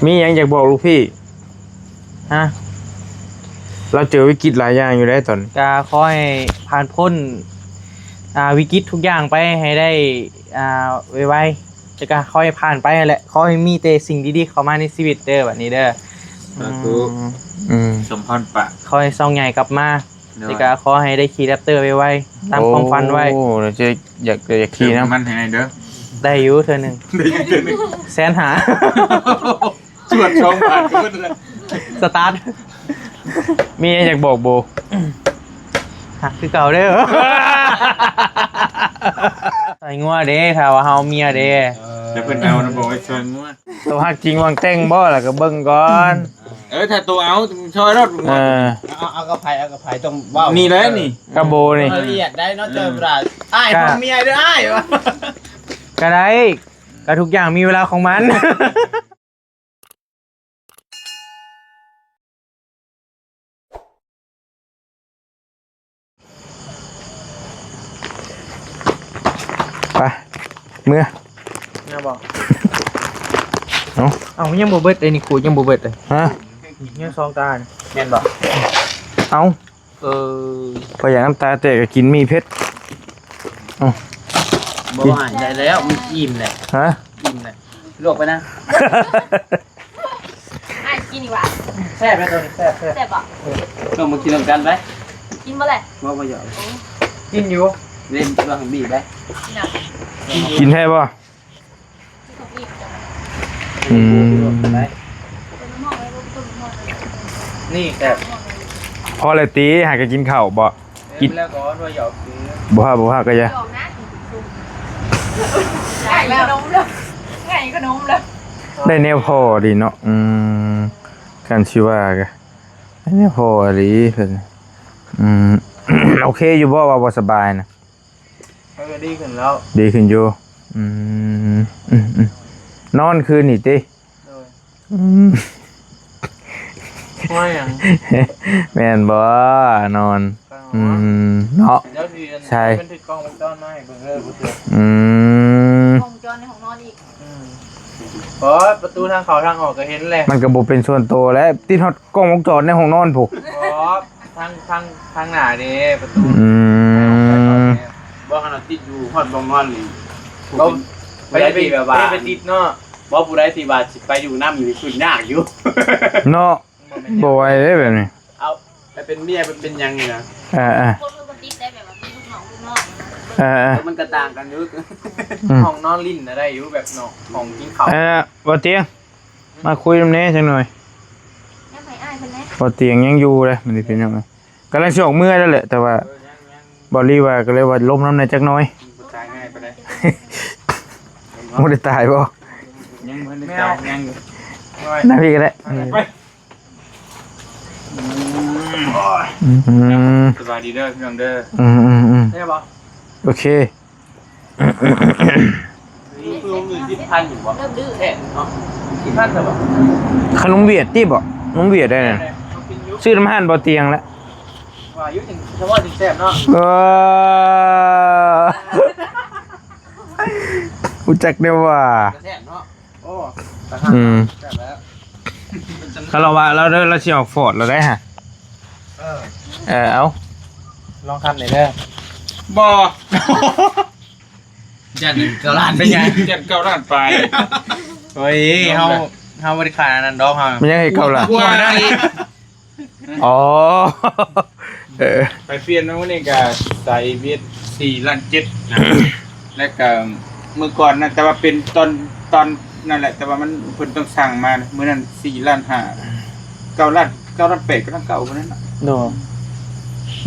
ມີຫຍັງຢາກບອກລູກພີ່? ຮະ? ລາວເຈີວິກິດຫຼາຍຢ່າງຢູ່ເດ້ຕອນນີ້. ກະຂໍໃຫ້ຜ່ານພົ້ນ ອ່າ ວິກິດທຸກຢ່າງໄປໃຫ້ໄດ້ ອ່າ ໄວໆ ແລ້ວກະຂໍໃຫ້ຜ່ານໄປຫັ້ນແຫຼະ. ຂໍໃຫ້ມີແຕ່ສິ່ງດີໆເຂົ້າມາໃນຊີວິດເດີ ບັດນີ້ເດີ. ສາທຸ. ອືມ ອືມ ສົມພອນປາກ. ຂໍໃຫ້ຊ່ອງໃຫຍ່ກັບມາ. ໂດຍ ແລ້ວກະຂໍໃຫ້ໄດ້ຂີ່ແຣັບເຕີໄວໆ ຕາມຄວາມຝັນໄວ້. ໂອ້ ດຽວຈະຢາກ ຢາກຂີ່ນຳ ເຕີມນ້ຳມັນໃຫ້ແດ່ເດີ. ໄດ້ຢູ່ເທື່ອໜຶ່ງ ໄດ້ຢູ່ເທື່ອໜຶ່ງ ແສນຫ້າ ຈວດສອງບາດກໍເບິດແລ້ວ. ສະຕາດ ມີຫຍັງຢາກບອກໂບ? ຮັກຄືເກົ່າເດີ. ຊ່ອຍງົວເດ້ ຖ້າວ່າເຮົາເມຍເດ້. ແຕ່ເພິ່ນເອົານະ ບອກໃຫ້ຊ່ອຍງົວ. ໂຕຮັກຈິງຫວັງແຕ່ງບໍ່ ລະກະເບິ່ງກ່ອນ. ເອີ ຖ້າໂຕເອົາ ຊ່ອຍໂລດ. ເອີ ເອົາ ເອົາກັບໃຜ ເອົາກັບໃຜ ຕ້ອງເວົ້າ ນີ້ແຫຼະນີ້ ກັບໂບນີ້. ລະອຽດໄດ້ເນາະ ເຈົ້າເວລາ ອ້າຍ ກະ ຂອງເມຍເດີອ້າຍ ກະໄດ້ ກະທຸກຢ່າງມີເວລາຂອງມັນ. ໄປ ເມືອ ເມືອບໍ່? ເອົ້າ ເອົ້າ ຍັງບໍ່ເບິດເລີຍນີ້ ກູຍັງບໍ່ເບິດເລີຍ. ຮະ? ຍັງສອງຕາ ແມ່ນບໍ່? ເອົ້າ ເອີ ຂ້ອຍຢາກນ້ຳຕາແຕກກໍກິນໝີ່ເຜັດ. ເອົ້າ ບໍ່ ກິນ ໄດ້ແລ້ວ ມັນອີ່ມແຫຼະ. ຮະ? ອີ່ມແຫຼະ ລວກໄປນະ. ອ້າຍກິນດີກວ່າ. ແຊບເດ້ໂຕນີ້ ແຊບ ແຊບ ແຊບບໍ່? ເອີ ລົງມາກິນນຳກັນໄປ. ກິນບໍ່ແຫຼະ? ບໍ່ ບໍ່ຢາກ. ໂອ້ ກິນຢູ່. ເດ້ ລອງບີບໄປ. ກິນແລ້ວ ກິນແທ້ບໍ່? ອືມ ນີ້ແຊບ. ພໍແລ້ວຕິ ຫາກະກິນເຂົ້າບໍ່? ກິນແລ້ວກໍວ່າຢອກ. ບໍ່ຮັກ ບໍ່ຮັກກໍຢ່າ. ໄກ່ຂະໜົມເລີຍ ໄກ່ຂະໜົມເລີຍ. ໄດ້ແນວພໍດີເນາະ. ອືມ ຄັນຊິວ່າກະໄດ້ແນວພໍດີເພິ່ນ. ອືມ ໂອເຄຢູ່ບໍ່ ວ່າບໍ່ສະບາຍນະ? ເອີ ດີຂຶ້ນແລ້ວ ດີຂຶ້ນຢູ່. ອືມ ອືມ ນອນຄືນນີ້ຕິ? ໂດຍ. ອືມ ວ່າຫຍັງ? ແມ່ນບໍ່? ນອນ. ອືມ ເນາະ ໃຊ່ ບັນທຶກກ້ອງວົງຈອນມາໃຫ້ເບິ່ງເດີ. ອືມ ກ້ອງວົງຈອນໃນຫ້ອງນອນອີກ. ອືມ ເພາະປະຕູທາງເຂົ້າທາງອອກກໍເຫັນແຫຼະ. ມັນກໍບໍ່ເປັນສ່ວນໂຕແຫຼະ ຕິດຮອດກ້ອງວົງຈອນໃນຫ້ອງນອນພຸ້ນ. ບໍ່ ທາງ ທາງ ທາງໜ້າເດ້ປະຕູ. ອືມ ບໍ່ ຄັນເຮົາຕິດຢູ່ຮອດບ່ອນນອນນີ້ ກໍໄປ ໄປ ໄປຕິດເນາະ. ບໍ່ ຜູ້ໃດທີ່ວ່າຊິໄປຢູ່ນຳນີ້ ສຸດຍາກຢູ່ເນາະ. ບໍ່ໄຫວເດ້ແບບນີ້. ເອົາ ໄປເປັນເມຍ ໄປເປັນຫຍັງນີ້ນະ. ເອີໆ ຄົນມັນບໍ່ຕິດໄດ້ ແບບວ່າມີລູກນ້ອງ ລູກນ້ອງ ເອີໆ ມັນກໍຕ່າງກັນຢູ່. ອືມ ຫ້ອງນອນຫຼິ້ນນະໄດ້ຢູ່ ແບບເນາະ ຫ້ອງກິນເຂົ້າ. ເອີ ບໍ່ຕຽງ ມາຄຸຍນຳແດ່ຈັກໜ່ອຍ. ຍັງໃຫ້ອ້າຍເພິ່ນແດ່. ບໍ່ຕຽງຍັງຢູ່ເດ້ ມັນຊິເປັນຫຍັງ? ກຳລັງຊິອອກເມືອແລ້ວແຫຼະ ແຕ່ວ່າ ເອີ ຍັງໆ ບໍ່ລີວ່າ ກໍເລີຍວ່າລົມນຳແດ່ຈັກໜ່ອຍ. ບໍ່ຕາຍງ່າຍປານໃດ. ບໍ່ໄດ້ຕາຍບໍ່? ຍັງບໍ່ໄດ້ຕາຍ ຍັງຢູ່. ໜ້າພີ່ກໍໄດ້. ໄປ. ອືມ ສະບາຍດີເດີພີ່ນ້ອງເດີ. ອືມໆໆ ໄດ້ບໍ່? ໂອເຄ. ມີຄົນມີສິບພັນຢູ່ບໍ່? ເລີ່ມດື້ແທ້ເນາະ. ສິບພັນເດີບໍ່? ຂະໜົມຫວຽດຕິບໍ່? ຂະໜົມຫວຽດໄດ້ນະ. ໄດ້ໆ ເຮົາກິນຢູ່. ຊື້ນຳຮ້ານບໍ່ຕຽງລະ. ວ່າຢູ່ ຈັ່ງ ສະເພາະຈຶ່ງແຊບເນາະ. ເອີ ຮູ້ຈັກແນວວ່າ ແຊບເນາະ. ໂອ້ ອືມ ແຊບແລ້ວ. ຄາລາວະລາວເດີ ລາວຊິອອກຟອດລາວໄດ້ຫະ. ເອີ ເອີ ເອົາ ລອງຄັນໄດ້ເດີ. ບໍ່ ຢ້ານເກົ້າລ້ານ. ເປັນຫຍັງ? ຢ້ານເກົ້າລ້ານປາຍ. ໂອ້ຍ ເຮົາ ເຮົາບໍ່ໄດ້ຂາຍອັນນັ້ນດອກ ເຮົາ. ມັນຍັງໃຫ້ເກົ້າລ້ານ. ໂອ້ຍ ອໍ ເອີ ໄປປ່ຽນມາມື້ນີ້ກະໃສ່ເບດສີ່ລ້ານເຈັດນະ. ແລ້ວກະມື້ກ່ອນນະ ແຕ່ວ່າເປັນຕອນ ຕອນນັ້ນແຫຼະ ແຕ່ວ່າມັນ ເພິ່ນຕ້ອງສັ່ງມານະ. ມື້ນັ້ນສີ່ລ້ານຫ້າ ເກົ້າລ້ານ ເກົ້າລ້ານແປດ ເກົ້າລ້ານເກົ້າ ມື້ນັ້ນນະ. ໂດ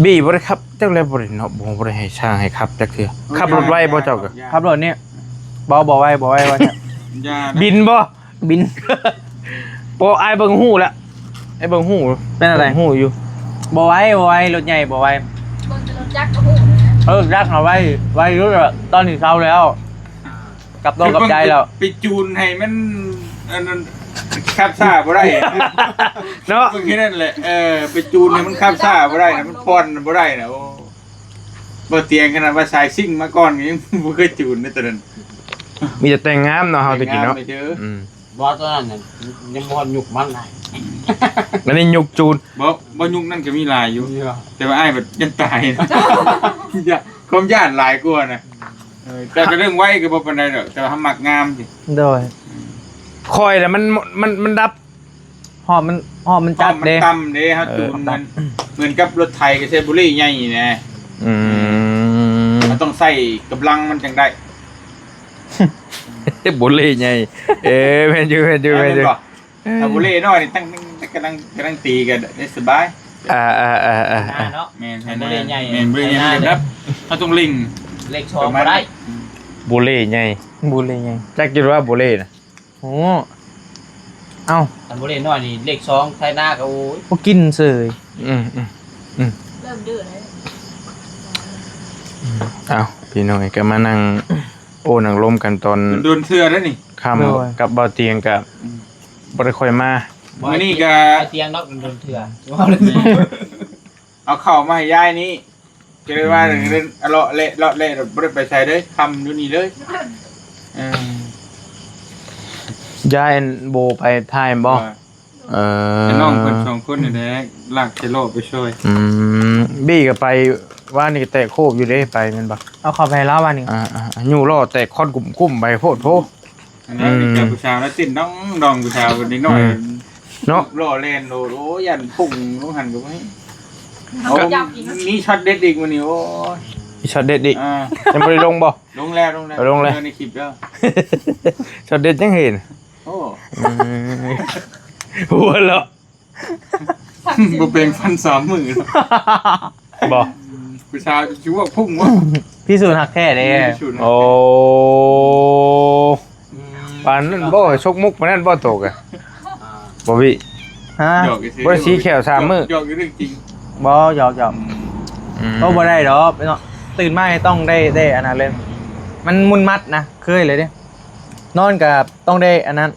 ບີບໍ່ໄດ້ຂັບຈັກແລ້ວ ບໍ່ໄດ້ເນາະ ບໍ່ ບໍ່ໄດ້ໃຫ້ຊ່າງໃຫ້ຂັບຈັກເທື່ອ. ເອີ ຂັບລົດໄວບໍ່ເຈົ້າກະ? ຂັບລົດນີ້ ບໍ່ ບໍ່ໄວ ບໍ່ໄວວ່າຊັ້ນ. ຢ່ານະ ບິນບໍ່? ບິນ. ບໍ່ ອ້າຍເບິ່ງຮູ້ແລ້ວ ອ້າຍເບິ່ງຮູ້. ເປັນອະໄລ? ຮູ້ຢູ່. ບໍ່ໄວ ບໍ່ໄວ ລົດໃຫຍ່ບໍ່ໄວ. ເບິ່ງແຕ່ລົດຈັກກໍຮູ້ແລ້ວນະ. ເອີ ຈັກເອົາໄວ້ ໄວຢູ່ແລ້ວ ຕອນນີ້ເຊົາແລ້ວ ກັບໂຕກັບໃຈແລ້ວ. ໄປຈູນໃຫ້ມັນ ອັນນັ້ນ ຂັບຊ້າບໍ່ໄດ້ເນາະ. ເບິ່ງແຄ່ນັ້ນແຫຼະ. ເອີ ໄປຈູນໃຫ້ມັນຂັບຊ້າບໍ່ໄດ້ນະ ມັນຜ່ອນບໍ່ໄດ້ນະ. ໂອ້ ບໍ່ຕຽງ ຂະໜາດວ່າສາຍຊິງມາກ່ອນກໍຍັງບໍ່ເຄີຍຈູນເດ້ຕອນນັ້ນ. ມີແຕ່ແຕ່ງງາມເນາະ ເຮົາແຕ່ກີ້ເນາະ. ແຕ່ງງາມໄປເດີ. ອືມ. ບໍ່ ຕອນນັ້ນນະ ຍັງບໍ່ຮອດຍຸກມັນນະ. ອັນນີ້ຍຸກຈູນ. ບໍ່ ບໍ່ ຍຸກນັ້ນກໍມີຫຼາຍຢູ່ ມີບໍ່? ແຕ່ວ່າອ້າຍບັດຢ້ານຕາຍນະ ຢ້ານ ຄວາມຢ້ານຫຼາຍກວ່ານະ. ເອີ ແຕ່ກໍເລື່ອງໄວກໍບໍ່ປານໃດດອກ ແຕ່ວ່າເຮົາມັກງາມຊິ. ໂດຍ ຂ້ອຍນະ ມັນ ມັນ ມັນດັບ ຮອບມັນ ຮອບມັນຈັດເດ້ ຮອບມັນຕ່ຳເດ້ ເຮົາ ເອີ ຈູນມັນ ເໝືອນກັບລົດໄຖກໍໃຊ້ບູເລ່ໃຫຍ່ນີ້ນະ. ອືມ ເຮົາຕ້ອງໃຊ້ກຳລັງມັນຈັ່ງໄດ້ ບູເລ່ໃຫຍ່. ເອີ ແມ່ນຢູ່ ແມ່ນຢູ່ ແມ່ນຢູ່ ແມ່ນບໍ່? ເອີ ຖ້າບູເລ່ນ້ອຍນີ້ຕັ້ງ ກຳລັງ ກຳລັງຕີກໍໄດ້ສະບາຍ. ອ່າໆໆໆ ເນາະ ແມ່ນ ຖ້າບູເລ່ໃຫຍ່ ແມ່ນ ບູເລ່ໃຫຍ່ ແມ່ນ ມັນກໍດັບ ເຮົາຕ້ອງເລັ່ງ ເລກສອງບໍ່ໄດ້. ອືມ ບູເລ່ໃຫຍ່ ບູເລ່ໃຫຍ່ ຈັກຢູ່ວ່າບູເລ່ນະ. ໂອ້ ເອົ້າ ຄັນບໍ່ເຫຼັ້ນນ້ອຍນີ້ເລກສອງໄທນາກໍ ໂອ້ຍ ບໍ່ກິນເສີຍ. ອືມ ອືມ ອືມ ເລີ່ມດື້ແລ້ວ. ອືມ ເອົ້າ ພີ່ນ້ອງເອີຍ ກໍມານັ່ງໂອ້ນັ່ງລົມກັນຕອນ ໂດນເທື່ອແລ້ວນີ້ ຄ່ຳ ໂດຍ ກັບບ່າວຕຽງກໍ ອືມ ບໍ່ໄດ້ຄ່ອຍມາ. ມື້ນີ້ກໍ ບ່າວຕຽງດອກ ໂດນເທື່ອ ເອົາເຂົ້າມາໃຫ້ຍາຍນີ້. ກໍເລີຍວ່າ ອືມ ເລາະແລະ ເລາະແລະ ບໍ່ໄດ້ໄປໃສເລີຍ ຄ່ຳຢູ່ນີ້ເລີຍ. ເອີ ຢາຍອັນໂບໄປຖ່າຍບໍ່? ເອີ ເອີ ແຕ່ນ້ອງເພິ່ນສອງຄົນນີ້ແຫຼະ ລາກແຕ່ລໍ້ໄປຊ່ອຍ. ອືມ ບີກໍໄປວານນີ້ ແຕກໂຄບຢູ່ເດ້ ໄປແມ່ນບໍ່? ເອົາເຂົ້າໄປໃຫ້ລາວວານນີ້. ອ່າໆ ຍູ້ລໍ້ແຕກຄອນກຸ້ມໆ ໄປໂພດໂພ. ອັນນັ້ນ ອືມ ນີ້ກໍຜູ້ສາວລະເຕັ້ນດອງໆ ຜູ້ສາວເດັກນ້ອຍ ອືມ ເນາະ ລໍ້ແລ່ນໂລດ. ໂອ້ຍ ຢ້ານພຸ້ງລົງຫັ້ນກໍບໍ່ໃຫ້. ໂອ້ ມີຊັອດເດັດອີກມື້ນີ້. ໂອ້ຍ ມີຊັອດເດັດອີກ. ອ່າ ຍັງບໍ່ໄດ້ລົງບໍ່? ລົງແລ້ວ ລົງແລ້ວ ເອົາລົງແລ້ວ ໃນຄລິບເດີ. ຊັອດເດັດຍັງເຫັນ. ໂອ້ ອືມ ຫົວເລາະ. ບໍ່ແປງຟັນສາມມື້ ບໍ່ ຜູ້ສາວຊິວ່າພຸ້ງວະ. ພິສູດຮັກແທ້ເດ້. ພິສູດຮັກແທ້. ໂອ້ ອືມ ປານນັ້ນບໍ່? ຊົກມຸກປານນັ້ນບໍ່ໂຕກະ? ອ່າ ບໍ່ວິ ຮະ? ບໍ່ໄດ້ສີແຂ້ວສາມມື້. ຢອກຢູ່ເລື່ອງຈິງ. ບໍ່ ຢອກໆ. ອືມ ອືມ ໂອ້ ບໍ່ໄດ້ດອກເນາະ ຕື່ນມາໃຫ້ຕ້ອງໄດ້ ໄດ້ອັນນັ້ນເລີຍ. ມັນມຸ່ນມັດນະ ເຄີຍເລີຍເດ້. ນອນກໍຕ້ອງໄດ້ອັນນັ້ນ.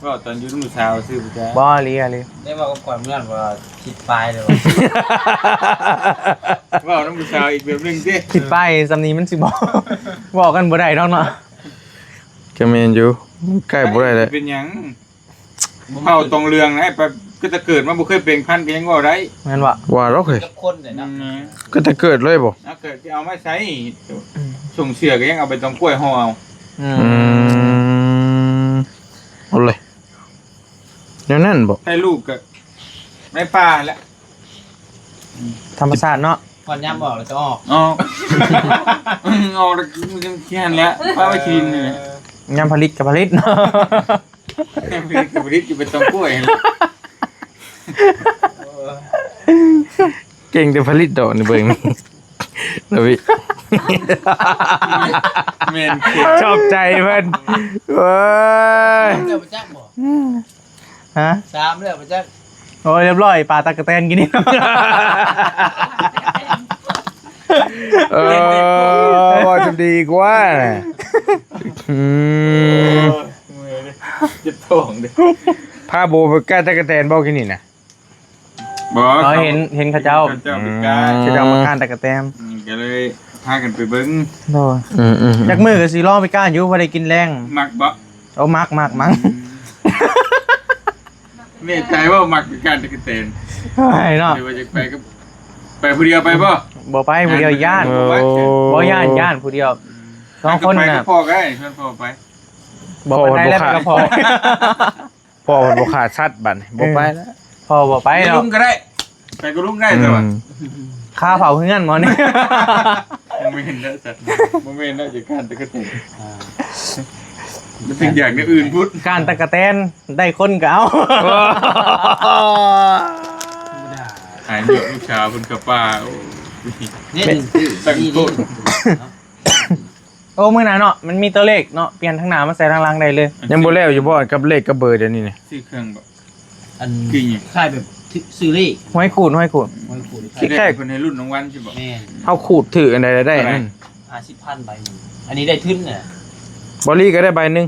ເວົ້າຕອນຢູ່ນຳຜູ້ສາວຊື່ບໍ່ຈ້າ? ບໍ່ ອີ່ຫຼີ ອີ່ຫຼີ. ໄດ້ເວົ້າກັບຂ້ອຍມື້ນັ້ນວ່າສິບປາຍເລີຍ. ເວົ້ານຳຜູ້ສາວອີກແບບໜຶ່ງຕິ. ສິບປາຍສ່ຳນີ້ມັນຊິບໍ່ ເວົ້າກັນບໍ່ໄດ້ດອກເນາະ. ກໍແມ່ນຢູ່ ໃກ້ບໍ່ໄດ້ແຫຼະ. ເປັນຫຍັງ? ເວົ້າຕົງເລື່ອງນະ ໄປ ກໍແຕ່ເກີດມາບໍ່ເຄີຍແປງພັນກໍຍັງເວົ້າໄດ້. ແມ່ນບໍ່? ວ່າດອກເຮີ້ຍ ກັບຄົນເດ້ເນາະ. ອືມ ກໍແຕ່ເກີດເລີຍບໍ່? ເອົາ ເກີດຊິເອົາມາໃຊ້ ອືມ ຊົງເຊື່ອກໍຍັງເອົາໃບຕອງກ້ວຍຫໍ່ເອົາ. ອືມ ອືມ ເອົາເລີຍ ແນວນັ້ນບໍ່? ໃຫ້ລູກກໍໃນປ່າແຫຼະ. ອືມ ທຳມະຊາດເນາະ. ຮອດຍາມອອກແລ້ວກໍອອກ. ອອກ ອອກແລ້ວກໍຍັງຂຽນແຫຼະ ປະໄວ້ກິນນີ້ແຫຼະ. ຍາມຜະລິດກໍຜະລິດເນາະ. ຍາມຜະລິດກໍຜະລິດຢູ່ເປັນຕອງກ້ວຍຫັ້ນແຫຼະ. ເກັ່ງແຕ່ຜະລິດດອກນີ້ເບິ່ງ ລະວິ ແມ່ນ ຊອບໃຈເພິ່ນ. ໂອ້ຍ ແລ້ວບໍ່ຈັກບໍ່? ຮະ? ສາມແລ້ວບໍ່ຈັກ. ໂອ້ຍ ຮຽບຮ້ອຍ ປາຕັກກະແຕນກິນນີ້. ເອີ ວ່າຈະດີກວ່ານະ. ອືມ ໂອ້ຍ ເມື່ອຍເດ້ ເຈັບທ້ອງເດ້. ພາໂບໄປກ້ານຕັກກະແຕນບໍ່ກິນນີ້ນະ? ບໍ່ ເອີ ເຂົາເຫັນ ເຫັນເຂົາເຈົ້າ ເຂົາເຈົ້າໄປກ້ານ ອືມ ເຂົາເຈົ້າມາກ້ານຕັກກະແຕນ. ອືມ ກໍເລີຍພາກັນໄປເບິ່ງ. ໂດຍ ອືມໆໆ ຈັກມື້ກໍຊິລອງໄປກ້ານຢູ່ ພໍໄດ້ກິນແລງ. ມັກບໍ່? ໂອ້ ມັກ ມັກ ມັກ. ອືມ ແນ່ໃຈວ່າມັກໄປກ້ານຕັກກະແຕນ? ໂອ້ຍເນາະ ຫຼືວ່າຈະໄປກັບ ໄປຜູ້ດຽວໄປບໍ່? ບໍ່ໄປຜູ້ດຽວ ຢ້ານ. ໂອ້ ບໍ່ ຢ້ານ ຢ້ານຜູ້ດຽວ. ອືມ ສອງຄົນນະ ໄປກັບພໍ່ກໍໄດ້ ຊວນພໍ່ໄປ. ບໍ່ປານໃດແລ້ວ ໄປກັບພໍ່. ພໍ່ເພິ່ນບໍ່ຂ້າສັດບັດນີ້ ບໍ່ໄປແລ້ວ. ເອີ ພໍ່ບໍ່ໄປແລ້ວ ລຸງກໍໄດ້ ໄປກັບລຸງໄດ້ແຕ່ວ່າ ອືມ ຄາເຜົາເຮືອນໝໍນີ້. ບໍ່ແມ່ນແລ້ວ ບໍ່ແມ່ນແລ້ວ ຈະກ້ານຕະກະແຕນ. ອ່າ ມັນເປັນຢ່າງແນວອື່ນພຸ້ນ ກ້ານຕະກະແຕນ ໄດ້ຄົນກໍເອົາ. ຫາຍເຍາະ ລູກສາວເພິ່ນກໍປ່າ. ໂອ້ຍ ນີ້ ຕັ້ງໂຕ ເນາະ. ໂອ້ ມື້ໜ້າເນາະ ມັນມີຕົວເລກເນາະ ປ່ຽນທາງໜ້າມາໃສ່ທາງຫຼັງໄດ້ເລີຍ. ຍັງບໍ່ແລ້ວຢູ່ບໍ່ ກັບເລກກັບເບີດຽວນີ້ນະ? ຊື້ເຄື່ອງບໍ່? ອັນ ຄືຫຍັງ? ຄ້າຍແບບຊື້ເລກ ຫວຍຂູດ ຫວຍຂູດ. ຫວຍຂູດ ທີ່ແທ້ເພິ່ນໃຫ້ລຸ້ນລາງວັນຊິບໍ່? ແມ່ນ ເຮົາຂູດຖືກອັນໃດໄດ້ ເທົ່າໃດ? ນັ້ນ ຫ້າສິບພັນໃບໜຶ່ງ ອັນນີ້ໄດ້ທຶນນະ. ບໍ່ລີກໍໄດ້ໃບໜຶ່ງ.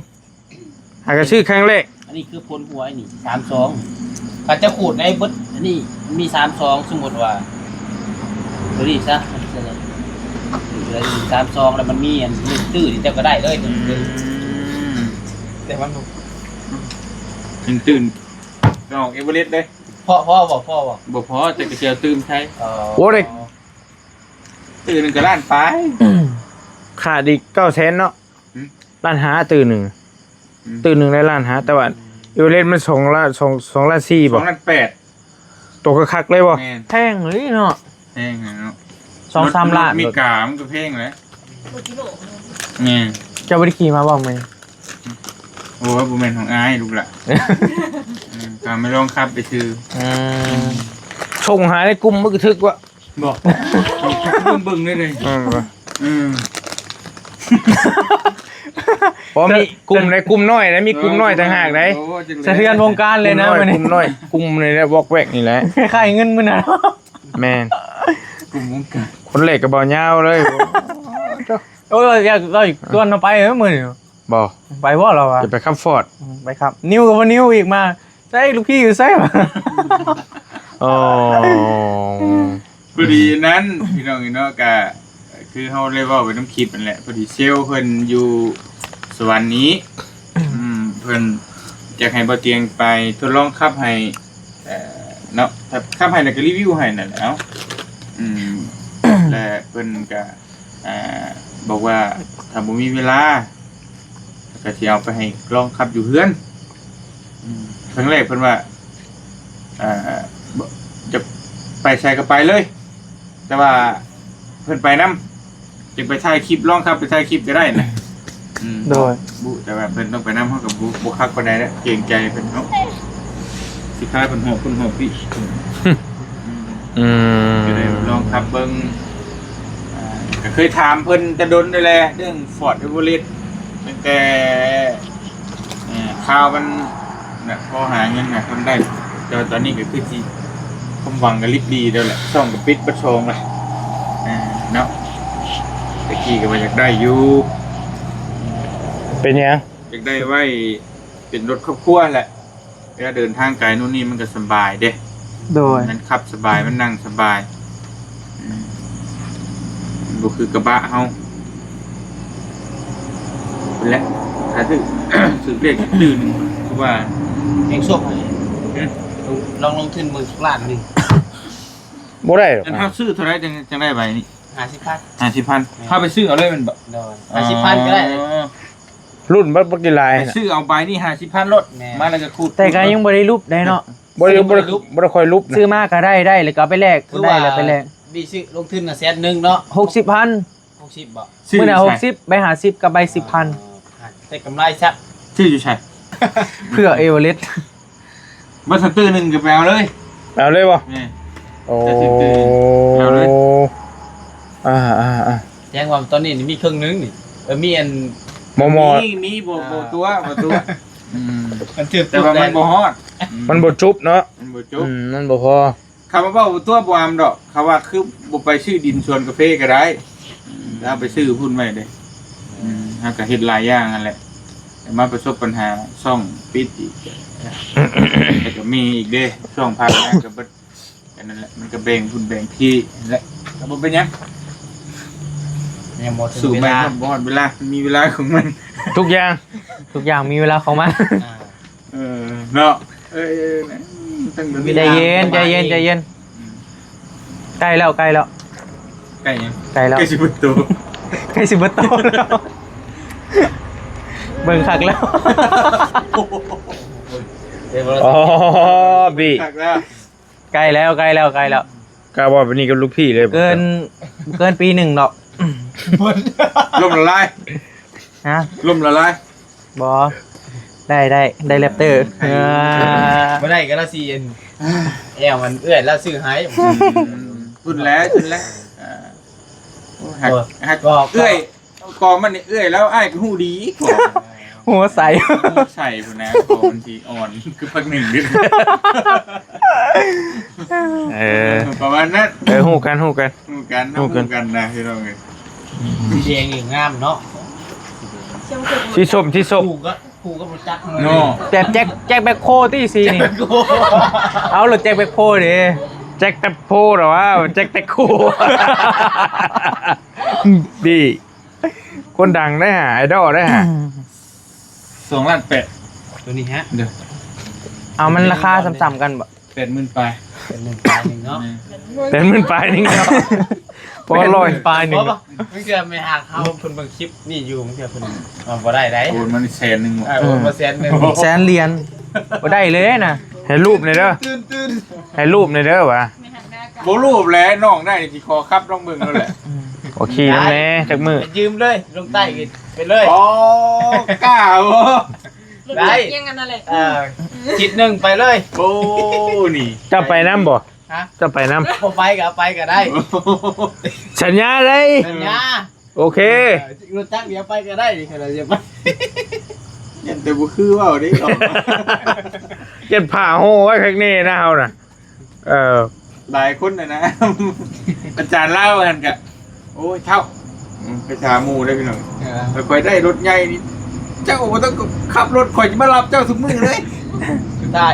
ຫາກໍຊື້ຄັ້ງແລກ. ອັນນີ້ຄືຜົນຫວຍນີ້ ສາມສອງ ຖ້າຈະຂູດໃນເບິດ ອັນນີ້ມີ ສາມສອງ ສົມມຸດວ່າ ຕົວນີ້ຊະ ສາມສອງ ແລ້ວມັນມີອັນ ຕື້ນີ້ເຈົ້າກໍໄດ້ເລີຍ. ອືມ ແຕ່ມັນ ມັນ ຍັງຕື່ມ ໄປອອກເອເວີເຣັສເດ້. ພໍ ພໍບໍ່? ພໍບໍ່? ບໍ່ພໍ ແຕ່ກະຊິເອົາຕື່ມໃຊ້. ອໍ ໂອ້ ໄດ້ ຕື່ມໜຶ່ງກະລ້ານປາຍ ຂາດອີກເກົ້າແສນເນາະ. ຫືມ? ລ້ານຫ້າຕື່ມໜຶ່ງ. ອືມ ຕື່ມໜຶ່ງໄດ້ລ້ານຫ້າ ແຕ່ວ່າເອເວີເຣັສມັນສອງລ້ານ ສອງ ສອງລ້ານສີ່ບໍ່? ສອງລ້ານແປດ. ໂຕຄັກໆເລີຍບໍ່? ແມ່ນ ແພງເລີຍເນາະ. ແພງເນາະ ສອງສາມລ້ານ. ລົດເມກາມັນກະແພງແຫຼະ. ແມ່ນ ເຈົ້າບໍ່ໄດ້ຂີ່ມາບໍ່ມື້ນີ້? ໂອ້ຍ ບໍ່ແມ່ນຂອງອ້າຍລູກຫຼະ. ເອີ ກະມາລອງຂັບໄປຊື່. ອືມ ສົ່ງຫາໃນກຸ່ມ ມັນກະຖືກວ່າ ບໍ່ ເບິ່ງເດ້. ເອີ ເອີ ບໍ່ມີກຸ່ມໃດ ກຸ່ມນ້ອຍໃດ ມີກຸ່ມນ້ອຍຕ່າງຫາກໃດ. ໂອ້ ສະເທືອນວົງການເລີຍນະມື້ນີ້. ກຸ່ມນ້ອຍ ກຸ່ມນ້ອຍ ກຸ່ມນີ້ແຫຼະ ວອກແວກນີ້ແຫຼະ ຄ້າຍໆເງິນມື້ນັ້ນ. ແມ່ນ ກຸ່ມວົງການ ຄົນແລກກະເບົາຍາວເລີຍ. ໂອ້ຍ ຢາກ ຢາກຊວນເຮົາໄປເອີມື້ນີ້. ບໍ່ ໄປບໍ່ລາວວ່າ ຈະໄປຂັບຟອດ. ອືມ ໄປຂັບ ນິວກະບໍ່ນິວອີກ ມາໃສ ລູກພີ່ຢູ່ໃສວະ? ອໍ ພໍດີນັ້ນພີ່ນ້ອງເນາະ ກະຄືເຮົາໄດ້ເວົ້າໄປນຳຄລິບຫັ້ນແຫຼະ ພໍດີເຊວເພິ່ນຢູ່ສະຫວັນນີ້ ອືມ ເພິ່ນຢາກໃຫ້ບ່າວຕຽງໄປທົດລອງຂັບໃຫ້ ເອີ ເນາະ ຂັບໃຫ້ແລ້ວກະຣີວິວໃຫ້ນັ້ນແຫຼະ. ເອົ້າ ອືມ ແລະເພິ່ນກະ ອ່າ ບອກວ່າຖ້າບໍ່ມີເວລາ ກະຊິເອົາໄປໃຫ້ລອງຂັບຢູ່ເຮືອນ. ອືມ ຄັ້ງແລກເພິ່ນວ່າ ອ່າ ຈະໄປໃສກະໄປເລີຍ ແຕ່ວ່າເພິ່ນໄປນຳ ຈະໄປຖ່າຍຄລິບ ລອງຂັບໄປຖ່າຍຄລິບກະໄດ້ນະ. ອືມ ໂດຍ ບຸ ແຕ່ວ່າເພິ່ນຕ້ອງໄປນຳ ເຮົາກະບໍ່ ບໍ່ຄັກປານໃດແຫຼະ ເກງໃຈເພິ່ນເນາະ ຊິພາເພິ່ນຫອບພຸ້ນຫອບພີ້. ອືມ ອືມ ກະໄດ້ລອງຂັບເບິ່ງ. ອ່າ ກະເຄີຍຖາມເພິ່ນແຕ່ດົນແລ້ວແຫຼະ ເລື່ອງຟອດເອເວີເຣັສ ຕັ້ງແຕ່ ເອີ ຂ່າວມັນນະ ພໍຫາເງິນຫາຄຳໄດ້ ແຕ່ວ່າຕອນນີ້ກະຄືຊິ ຄວາມຫວັງກະລິບຫຼີແລ້ວແຫຼະ ຊ່ອງກະປິດເບິດຊ່ອງແລ້ວ ເອີ ເນາະ. ແຕ່ກີ້ກະວ່າຢາກໄດ້ຢູ່. ເປັນຫຍັງ? ຢາກໄດ້ໄວ້ເປັນລົດຄອບຄົວແຫຼະ ເວລາເດີນທາງໄກໂນ່ນນີ້ມັນກະສະບາຍເດ້. ໂດຍ ມັນຂັບສະບາຍ ມັນນັ່ງສະບາຍ ອືມ ມັນບໍ່ຄືກະບະເຮົາ. ພຸ້ນແຫຼະ ຖ້າຖືກ ຖືກເລກຕື່ມໜຶ່ງຄືວ່າ ແຮງໂຊກໃຫ້ ຫືມ ລອງລົງທຶນເບິ່ງສັກລ້ານໜຶ່ງ. ບໍ່ໄດ້ດອກ. ອັນເຮົາຊື້ເທົ່າໃດຈັ່ງ ຈັ່ງໄດ້ໃບນີ້? ຫ້າສິບພັນ. ຫ້າສິບພັນ ແມ່ນ ເຮົາໄປຊື້ເອົາເລີຍແມ່ນບໍ່? ໂດຍ ຫ້າສິບພັນກະໄດ້. ລຸ້ນເບິດບັກຫຼາຍ ໄປຊື້ເອົາໃບນີ້ຫ້າສິບພັນໂລດ. ແມ່ນ ມາແລ້ວກະຂູດ ແຕ່ກະຍັງບໍ່ໄດ້ຫຼຸບໄດ໋ເນາະ. ບໍ່ໄດ້ ບໍ່ໄດ້ ບໍ່ໄດ້ຄ່ອຍຫຼຸບນະ ຊື້ມາກະໄດ້ ໄດ້ ແລ້ວກະເອົາໄປແລກ ໄດ້ແລ້ວໄປແລກ. ບີຊື້ລົງທຶນນະແສນໜຶ່ງເນາະ ຫົກສິບພັນ. ຫົກສິບບໍ່? ມື້ນະຫົກສິບ ໃບຫ້າສິບກັບໃບສິບພັນ. ອໍ ໄດ້ກຳໄລຊະ. ຊື້ຢູ່ໃສ? ເພື່ອເອເວີເຣັສ. ບໍ່ ສະຕື່ມໜຶ່ງກະໄປເອົາເລີຍ. ເອົາເລີຍບໍ່? ແມ່ນ ໂອ້ ແຕ່ສະຕື່ມໜຶ່ງເອົາເລີຍ. ອ່າໆໆ ແຈ້ງວ່າຕອນນີ້ມີເຄິ່ງໜຶ່ງນີ້ ເອີ ມີອັນ ບໍ່ ມີ ມີບໍ່ ບໍ່ຕົວະ ບໍ່ຕົວະ. ອືມ ແຕ່ວ່າມັນບໍ່ຮອດ ອືມ ມັນບໍ່ຈຸບເນາະ ມັນບໍ່ຈຸບ ອືມ ມັນບໍ່ພໍ. ຄຳວ່າເວົ້າຕົວະບໍ່ອຳດອກ ຄຳວ່າຄືບໍ່ໄປຊື້ດິນສວນກາເຟກະໄດ້ ອືມ ແລ້ວໄປຊື້ພຸ້ນໄວ້ເດ້. ອືມ ເຮົາກະເຮັດຫຼາຍຢ່າງຫັ້ນແຫຼະ ແຕ່ມາປະສົບບັນຫາຊ່ອງປິດອີກ ແລ້ວກະມີອີກເດ້ ຊ່ອງຜ່ານມາກະເບິດ. ອັນນັ້ນແຫຼະ ມັນກະແບ່ງພຸ້ນແບ່ງພີ້ຫັ້ນແຫຼະ ກະບໍ່ເປັນຫຍັງ ຍັງບໍ່ເຖິງເວລາ ບໍ່ຮອດເວລາ ມັນມີເວລາຂອງມັນ. ທຸກຢ່າງ ທຸກຢ່າງມີເວລາຂອງມັນ. ອ່າ ເອີ ເນາະ ເອີ ໃຈເຢັນ ໃຈເຢັນ ໃຈເຢັນ. ອືມ ໃກ້ແລ້ວ ໃກ້ແລ້ວ ໃກ້ຫຍັງ? ໃກ້ແລ້ວ ໃກ້ຊິເບິດໂຕ ໃກ້ຊິເບິດໂຕແລ້ວ. ເບິ່ງຄັກແລ້ວ ອໍ ບີ ຄັກແລ້ວ. ໃກ້ແລ້ວ ໃກ້ແລ້ວ ໃກ້ແລ້ວ. ກະເວົ້າແບບນີ້ກັບລູກພີ່ເລີຍ. ເກີນ ເກີນປີໜຶ່ງດອກ. ລົ້ມລະລາຍ ຮະ? ລົ້ມລະລາຍ. ບໍ່ ໄດ້ ໄດ້ ໄດ້ແຣັບເຕີ. ເອີ ບໍ່ໄດ້ກະລາວຊິອັນ ແອວອັນເອື້ອຍລາວຊື້ໃຫ້. ອືມ ພຸ້ນແຫຼະ ພຸ້ນແຫຼະ. ອ່າ ໂອ້ ຮັກ ໂອ້ ຮັກ ກໍ ເອື້ອຍ ກໍມັນນີ້ເອື້ອຍແລ້ວ ອ້າຍກະຮູ້ດີ ຫົວໃສ ຫົວໃສພຸ້ນນະ ກໍມັນຊິອ່ອນຄືພັກໜຶ່ງເດ້. ເອີ ປະມານນັ້ນ. ເອີ ຮູ້ກັນ ຮູ້ກັນ ຮູ້ກັນ ຮູ້ກັນ ຮູ້ກັນນະພີ່ນ້ອງເອີຍ. ແດງນີ້ງາມເນາະ ສີສົ້ມ ສີສົ້ມ ປູກກະ ປູກກະບໍ່ຈັກເນາະ. ແບບແຈັກ ແຈັກແບັກໂຄຕິສີນີ້. ເອົາ ລົດແຈັກແບັກໂຄເດ້ ແຈັກແບັກໂຄລະວ່າ ແຈັກແບັກໂຄ. ດີ ຄົນດັງໄດ໋ຫາ ໄອດອລໄດ໋ຫາ. ສອງລ້ານແປດ ໂຕນີ້ຮະ ເດີ ເອົາ ມັນລາຄາສ່ຳໆກັນບໍ່? ແປດໝື່ນປາຍ ແປດໝື່ນປາຍໜຶ່ງເນາະ ແປດໝື່ນປາຍໜຶ່ງເນາະ ພໍຮ້ອຍ ແປດໝື່ນປາຍໜຶ່ງ ເນາະ ບາງເທື່ອແມ່ຫາກເຮົາ ເພິ່ນເບິ່ງຄລິບນີ້ຢູ່ ບາງເທື່ອເພິ່ນ ເອົາ ບໍ່ໄດ້ໃດ ໂອນມາແສນໜຶ່ງ ເອີ ໂອນມາແສນໜຶ່ງ ແສນຫຼຽນ ບໍ່ໄດ້ເລີຍນະ ໃຫ້ລູບແດ່ເດີ ຕື່ນໆ ໃຫ້ລູບແດ່ເດີວ່າ ບໍ່ລູບແຫຼະ ນ້ອງໄດ້ຊິຂໍຂັບລອງເບິ່ງໂລດແຫຼະ ໂອເຄນຳແດ່ ຈັກມື້ ຢືມເລີຍ ລົງໃຕ້ໄປເລີຍ ອໍ ກ້າບໍ່? ໄດ້ ຍັງອັນນັ້ນແຫຼະ ເອີ ທິດໜຶ່ງໄປເລີຍ ໂອ້ ນີ້ ເຈົ້າໄປນຳບໍ່? ຮະ? ເຈົ້າໄປນຳ ບໍ່ໄປກໍເອົາໄປກໍໄດ້ ສັນຍາເລີຍ ສັນຍາ ໂອເຄ ເອີ ລົດຈັກດຽວໄປກໍໄດ້ນີ້ ຄັນວ່າຈະໄປ ຢ້ານແຕ່ບໍ່ຄືເວົ້າເດ້ ຢ້ານຜ້າຫໍ່ໄວ້ຄັກແນ່ນະເຮົານະ ເອີ ຫຼາຍຄົນນະນະ ອາຈານລາວຫັ້ນກະ ໂອ້ຍ ເຖົ້າ ອືມ ໄປຖາມໝູ່ເດ້ພີ່ນ້ອງ ເອີ ຂ້ອຍໄດ້ລົດໃຫຍ່ນີ້ ເຈົ້າບໍ່ຕ້ອງຂັບລົດ ຂ້ອຍຈະມາຮັບເຈົ້າທຸກມື້ເລີຍ ສຸດທ້າຍ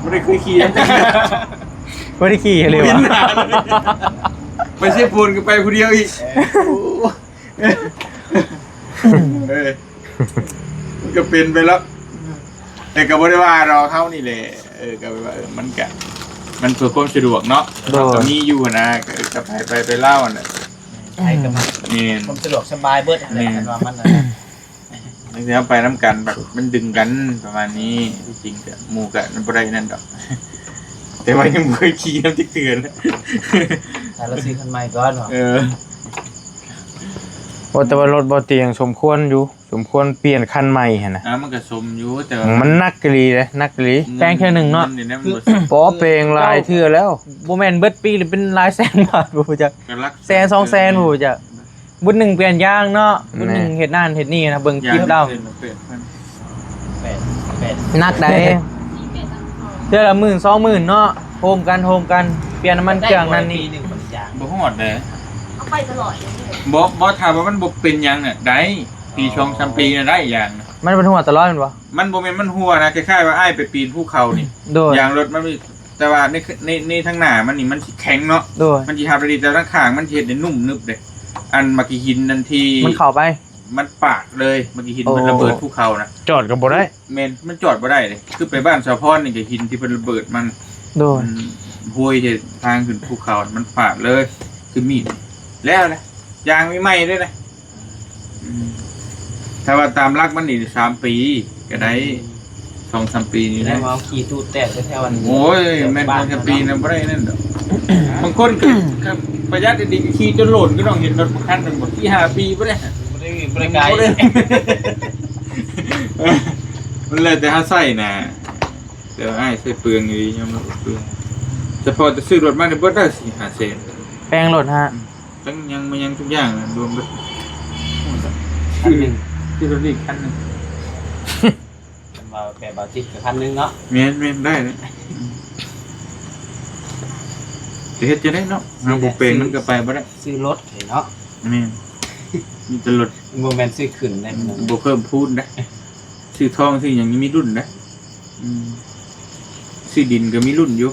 ບໍ່ໄດ້ເຄີຍຂີ່ນຳຈັກເທື່ອ ບໍ່ໄດ້ຂີ່ເລີຍຫວາ ໄປເຊໂປນກໍໄປຜູ້ດຽວອີກ ເອີ ໂອ້ ເອີ ມັນກໍເປັນໄປແລ້ວ ແຕ່ກໍບໍ່ໄດ້ວ່າດອກ ເຮົານີ້ແຫຼະ ເອີ ກໍແບບວ່າ ເອີ ມັນກະ ມັນເພື່ອຄວາມສະດວກເນາະ ໂດຍ ເຮົາກໍມີຢູ່ຫັ້ນນະ ກໍ ເອີ ກໍໄປ ໄປ ໄປລາວຫັ້ນແຫຼະ ໃຜກໍມັກ ແມ່ນ ຄວາມສະດວກສະບາຍເບິດຫັ້ນແຫຼະ ແມ່ນ ຄັນວ່າມັນ ມັນຊິເອົາໄປນຳກັນ ແບບມັນດຶງກັນປະມານນີ້ ທີ່ຈິງກໍໝູ່ກໍບໍ່ໄດ້ນັ້ນດອກ ແຕ່ວ່າຍັງບໍ່ເຄີຍຂີ່ນຳຈັກເທື່ອນະ ຖ້າລາວຊື້ຄັນໃໝ່ກ່ອນເນາະ ເອີ ໂອ້ ແຕ່ວ່າລົດບໍ່ຕຽງສົມຄວນຢູ່ ສົມຄວນປ່ຽນຄັນໃໝ່ຫັ້ນນະ ອ່າ ມັນກໍສົມຢູ່ ແຕ່ວ່າມັນໜັກອີ່ຫຼີເດ້ ໜັກອີ່ຫຼີ ແປງເທື່ອໜຶ່ງເນາະ ເງິນນີ້ນະ ມັນບໍ່ສົມ ບໍ່ ແປງຫຼາຍເທື່ອແລ້ວ ບໍ່ແມ່ນເບິດປີລະເປັນຫຼາຍແສນບາດ ບໍ່ຮູ້ຈັກ ກໍຫຼັກແສນສອງແສນ ບໍ່ຮູ້ຈັກ ບຸດໜຶ່ງປ່ຽນຢາງເນາະ ບຸດໜຶ່ງເຮັດນັ້ນເຮັດນີ້ນະ ເບິ່ງຄລິບລາວ ແປດ ແປດ ໜັກໃດ ເທື່ອລະໝື່ນສອງໝື່ນເນາະ ໂຮມກັນ ໂຮມກັນ ປ່ຽນນ້ຳມັນເຄື່ອງນັ້ນນີ້ ບໍ່ຮອດເດ້ ເອົາໄປຕະຫຼອດ ບໍ່ ບໍ່ ຖ້າວ່າມັນບໍ່ເປັນຫຍັງນະ ໄດ້ ປີສອງສາມປີນະ ໄດ້ຢາງນະ ມັນເປັນຮົ່ວຕະຫຼອດແມ່ນບໍ່? ມັນບໍ່ແມ່ນມັນຮົ່ວນະ ຄ້າຍໆວ່າອ້າຍໄປປີນພູເຂົານີ້ ໂດຍ ຢາງລົດມັນມີ ແຕ່ວ່າໃນ ໃນ ໃນທາງໜ້າມັນນີ້ມັນຊິແຂງເນາະ ໂດຍ ມັນຊິຮັບໄດ້ດີ ແຕ່ທາງຂ້າງມັນຊິເຮັດໃຫ້ນຸ້ມໜຶບເດ້ ອັນໝາກຂີ້ຫີນອັນທີ່ ມັນເຂົ້າໄປ ມັນປາດເລີຍ ໝາກຂີ້ຫີນ ໂອ້ ມັນລະເບີດພູເຂົານະ ຈອດກໍບໍ່ໄດ້ ແມ່ນ ມັນຈອດບໍ່ໄດ້ເດ້ ຄືໄປບ້ານສາວພອນນີ້ກໍຫີນທີ່ເພິ່ນລະເບີດມັນ ໂດຍ ມັນຫ້ວຍໃສ່ທາງຂຶ້ນພູເຂົາ ມັນປາດເລີຍ ຄືມີດ ແລ້ວແຫຼະ ຢາງໃໝ່ໆເດ້ນະ ອືມ ຖ້າວ່າຕາມຫຼັກມັນນີ້ສາມປີກໍໄດ້ ສອງສາມປີນີ້ ແລ້ວເອົາຂີ່ຕູດແຕກແຖວໆ ອັນ ໂອ້ຍ ແມ່ນສອງສາມປີນະ ບໍ່ໄດ້ນັ້ນດອກ ບາງຄົນກໍ ກໍປະຢັດດີໆ ຂີ່ຈົນໂຫຼນ ກໍຕ້ອງເຫັນລົດບາງຄັນ ມັນບໍ່ ຂີ່ຫ້າປີບໍ່ໄດ້ ບໍ່ໄດ້ ບໍ່ໄດ້ໄກ ມັນແລ້ວແຕ່ເຮົາໃຊ້ນະ ແຕ່ວ່າອ້າຍໃຊ້ເປືອງຢູ່ ຍອມຮັບວ່າເປືອງ ສະເພາະແຕ່ຊື້ລົດມານີ້ເບິດແລ້ວສີ່ຫ້າແສນ ແປງລົດຮະ ອືມ ທັງຫຍັງມາຫຍັງທຸກຢ່າງລວມເບິດ ຄັນໜຶ່ງ ຊື້ລົດອີກຄັນໜຶ່ງ ຄັນວ່າແປງບາວຈິດກໍຄັນໜຶ່ງເນາະ ແມ່ນໆ ໄດ້ແຫຼະ ອືມ ຈະເຮັດຈັ່ງໃດເນາະ ເຮົາບໍ່ແປງມັນກໍໄປບໍ່ໄດ້ ຊື້ລົດເນາະ ແມ່ນ ມີແຕ່ລົດ ບໍ່ແມ່ນຊື້ຂຶ້ນໄດ້ ອືມ ບໍ່ເພີ່ມພູນໄດ້ ຊື້ທອງຊື້ຫຍັງຍັງມີລຸ້ນນະ ອືມ ຊື້ດິນກໍມີລຸ້ນຢູ່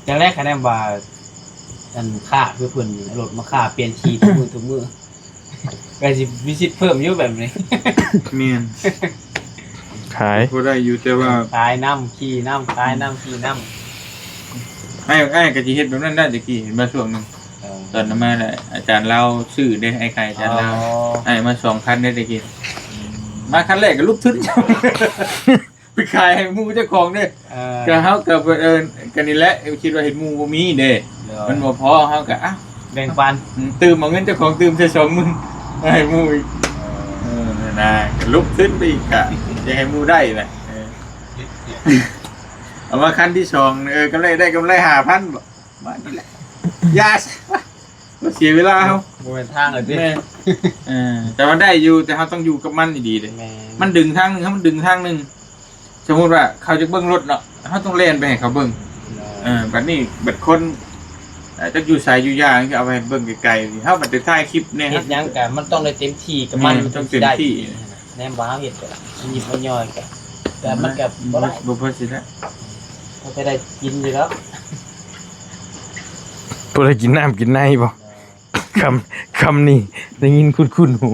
ຢ່າງແລກຄະແນນວ່າ ອັນຄ້າຄືເພິ່ນເອົາລົດມາຄ້າປ່ຽນຂີ່ທຸກມື້ທຸກມື້ ກໍຊິມີສິດເພີ່ມຢູ່ແບບນີ້ ແມ່ນ ຂາຍ ພໍໄດ້ຢູ່ ແຕ່ວ່າຂາຍນຳ ຂີ່ນຳ ຂາຍນຳ ຂີ່ນຳ ອ້າຍ ອ້າຍກໍຊິເຮັດແບບນັ້ນໄດ້ ແຕ່ກີ້ເຫັນບໍ່ ຊ່ວງໜຶ່ງ ເອີ ຕອນນັ້ນມາແຫຼະ ອາຈານລາວຊື້ເດ້ ອ້າຍຂາຍອາຈານລາວ ອໍ ອ້າຍມາສອງຄັນເດ້ແຕ່ກີ້ ອືມ ມາຄັນແລກກໍລຸກທຶນ ໄປຂາຍໃຫ້ໝູ່ເຈົ້າຂອງເດ້ ເອີ ກໍເຮົາກໍ ເອີ ກໍນີ້ແຫຼະ ຄິດວ່າເຫັນໝູ່ບໍ່ມີເດ້ ໂດຍ ມັນບໍ່ພໍ ເຮົາກໍ ອ່ະ ແບ່ງປັນ ອືມ ຕື່ມເອົາເງິນເຈົ້າຂອງ ຕື່ມໃສ່ສອງໝື່ນ ໃຫ້ໝູ່ອີກ ເອີ ນະ ກໍລຸກຂຶ້ນໄປອີກ ກະຢາກໃຫ້ໝູ່ໄດ້ນະ ເອີ ເອົາມາຄັນທີສອງ ເອີ ກໍໄດ້ ໄດ້ກຳໄລຫ້າພັນບໍ ມານີ້ແຫຼະ ຢ່າຊະ ມາເສຍເວລາເຮົາ ບໍ່ແມ່ນທາງເລີຍຕິ ແມ່ນ ເອີ ແຕ່ວ່າໄດ້ຢູ່ ແຕ່ເຮົາຕ້ອງຢູ່ກັບມັນດີໆເດ້ ແມ່ນ ມັນດຶງທາງໜຶ່ງ ເຮົາມັນດຶງທາງໜຶ່ງ ສົມມຸດວ່າເຂົາຈະເບິ່ງລົດເນາະ ເຮົາຕ້ອງແລ່ນໄປໃຫ້ເຂົາເບິ່ງ ເອີ ບັດນີ້ບັດຄົນ ເອີ ຈັກຢູ່ໃສຢູ່ຢ່າງ ຄືເອົາໄປໃຫ້ເບິ່ງໄກໆ ເຮົາບັດໄປຖ່າຍຄລິບແດ່ ເຮັດຫຍັງກະມັນຕ້ອງໄດ້ເຕັມທີ່ກັບມັນ ແມ່ນ ມັນຕ້ອງເຕັມທີ່ ແນມວ່າເຮົາເຮັດແບບຍິບຍ່ອຍກະ ແຕ່ມັນກະບໍ່ໄດ້ ບໍ່ພໍຊິໄດ້ ພໍໄປໄດ້ກິນຢູ່ແລ້ວ ພໍໄດ້ກິນນ້ຳກິນໃນບໍ່? ຄຳ ຄຳນີ້ໄດ້ຍິນຄຸ້ນໆຫູ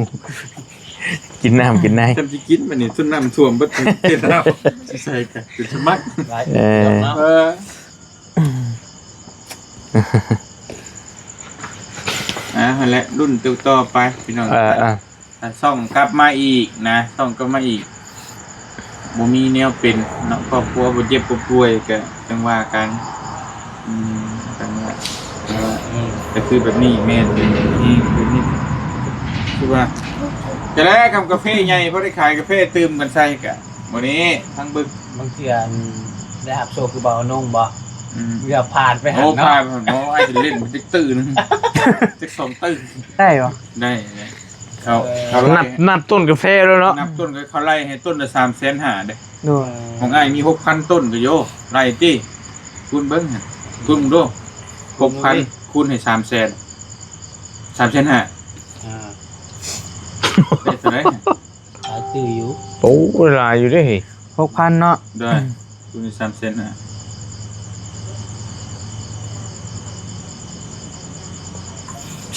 ກິນນ້ຳກິນໃນ ຈຳຊິກິນບັດນີ້ ຈົນນ້ຳຖ້ວມເບິດປະເທດລາວ ຊິໃສ່ກະເປັນສະໝັກ ເອີ ເນາະ ເອີ ອ່າ ຫັ້ນແຫຼະ ລຸ້ນຕໍ່ໆໄປພີ່ນ້ອງ ເອີ ເອີ ຖ້າຊ່ອງກັບມາອີກນະ ຊ່ອງກັບມາອີກ ບໍ່ມີແນວເປັນເນາະ ຄອບຄົວບໍ່ເຈັບບໍ່ປ່ວຍກະຈັ່ງວ່າກັນ ອືມ ຈັ່ງວ່າ ອືມ ກະຄືແບບນີ້ແມ່ນ ອືມ ແບບນີ້ ຄືວ່າ ຈະໄດ້ກຳກາເຟໃຫຍ່ ພໍໄດ້ຂາຍກາເຟຕື່ມກັນໃສ່ກະ ມື້ນີ້ທັງບຶກ ບາງເທື່ອ ອັນ ໄດ້ຮັບໂຊກຄືເບົານົງບໍ່? ອືມ ເກືອບຜ່ານໄປຫັ້ນ ໂອ້ ເນາະ ຜ່ານ ໂອ້ ອ້າຍຊິຫຼິ້ນມັນຈັກຕື້ໜຶ່ງ ຈັກສອງຕື້ ໄດ້ບໍ່? ໄດ້ ໄດ້ ເຂົາ ເອີ ເຂົາໄລ່ ນັບ ນັບຕົ້ນກາແຟແລ້ວເນາະ ນັບຕົ້ນກະເຂົາໄລ່ໃຫ້ຕົ້ນລະສາມແສນຫ້າເດ້ ໂດຍ ຂອງອ້າຍມີຫົກພັນຕົ້ນກະໂຍ ໄລ່ຕິ ຄູນເບິ່ງຫັ້ນ ຄູນເບິ່ງດູ ຫົກພັນ ຄູນໃຫ້ສາມແສນ ສາມແສນຫ້າ ອ່າ ໄດ້ເທົ່າໃດ? ຫຼາຍຕື້ຢູ່ ໂອ້ ຫຼາຍຢູ່ເດ້ ຫົກພັນເນາະ ໄດ້ ອືມ ຢູ່ໃນສາມແສນຫ້າ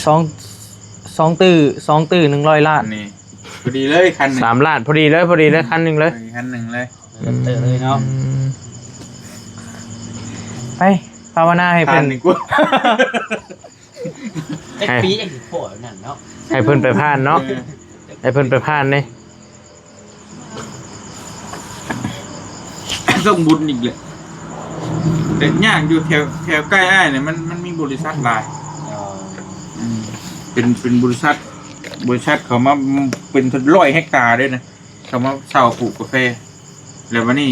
ສອງ ສອງຕື້ ສອງຕື້ໜຶ່ງຮ້ອຍລ້ານ ນີ້ ພໍດີເລີຍຄັນໜຶ່ງ ສາມລ້ານ ພໍດີເລີຍ ພໍດີເລີຍ ອືມ ຄັນໜຶ່ງເລີຍ ພໍດີຄັນໜຶ່ງເລີຍ ເຕີເລີຍເນາະ ອືມ ໄປ ພາວະນາໃຫ້ເພິ່ນ ຜ່ານດີກວ່າ ຈັກປີຈັ່ງຊິພໍນັ້ນເນາະ ໃຫ້ເພິ່ນໄປຜ່ານເນາະ ເອີ ໃຫ້ເພິ່ນໄປຜ່ານເດ້ ຕ້ອງບຸນອີກແຫຼະ ແຕ່ຍາກຢູ່ແຖວ ແຖວໃກ້ອ້າຍນີ້ ມັນ ມັນມີບໍລິສັດຫຼາຍ ອໍ ອືມ ເປັນ ເປັນບໍລິສັດ ບໍລິສັດເຂົາມາເປັນຮ້ອຍເຮັກຕາເດ້ນະ ເຂົາມາເຊົ່າປູກກາແຟ ແລ້ວບັດນີ້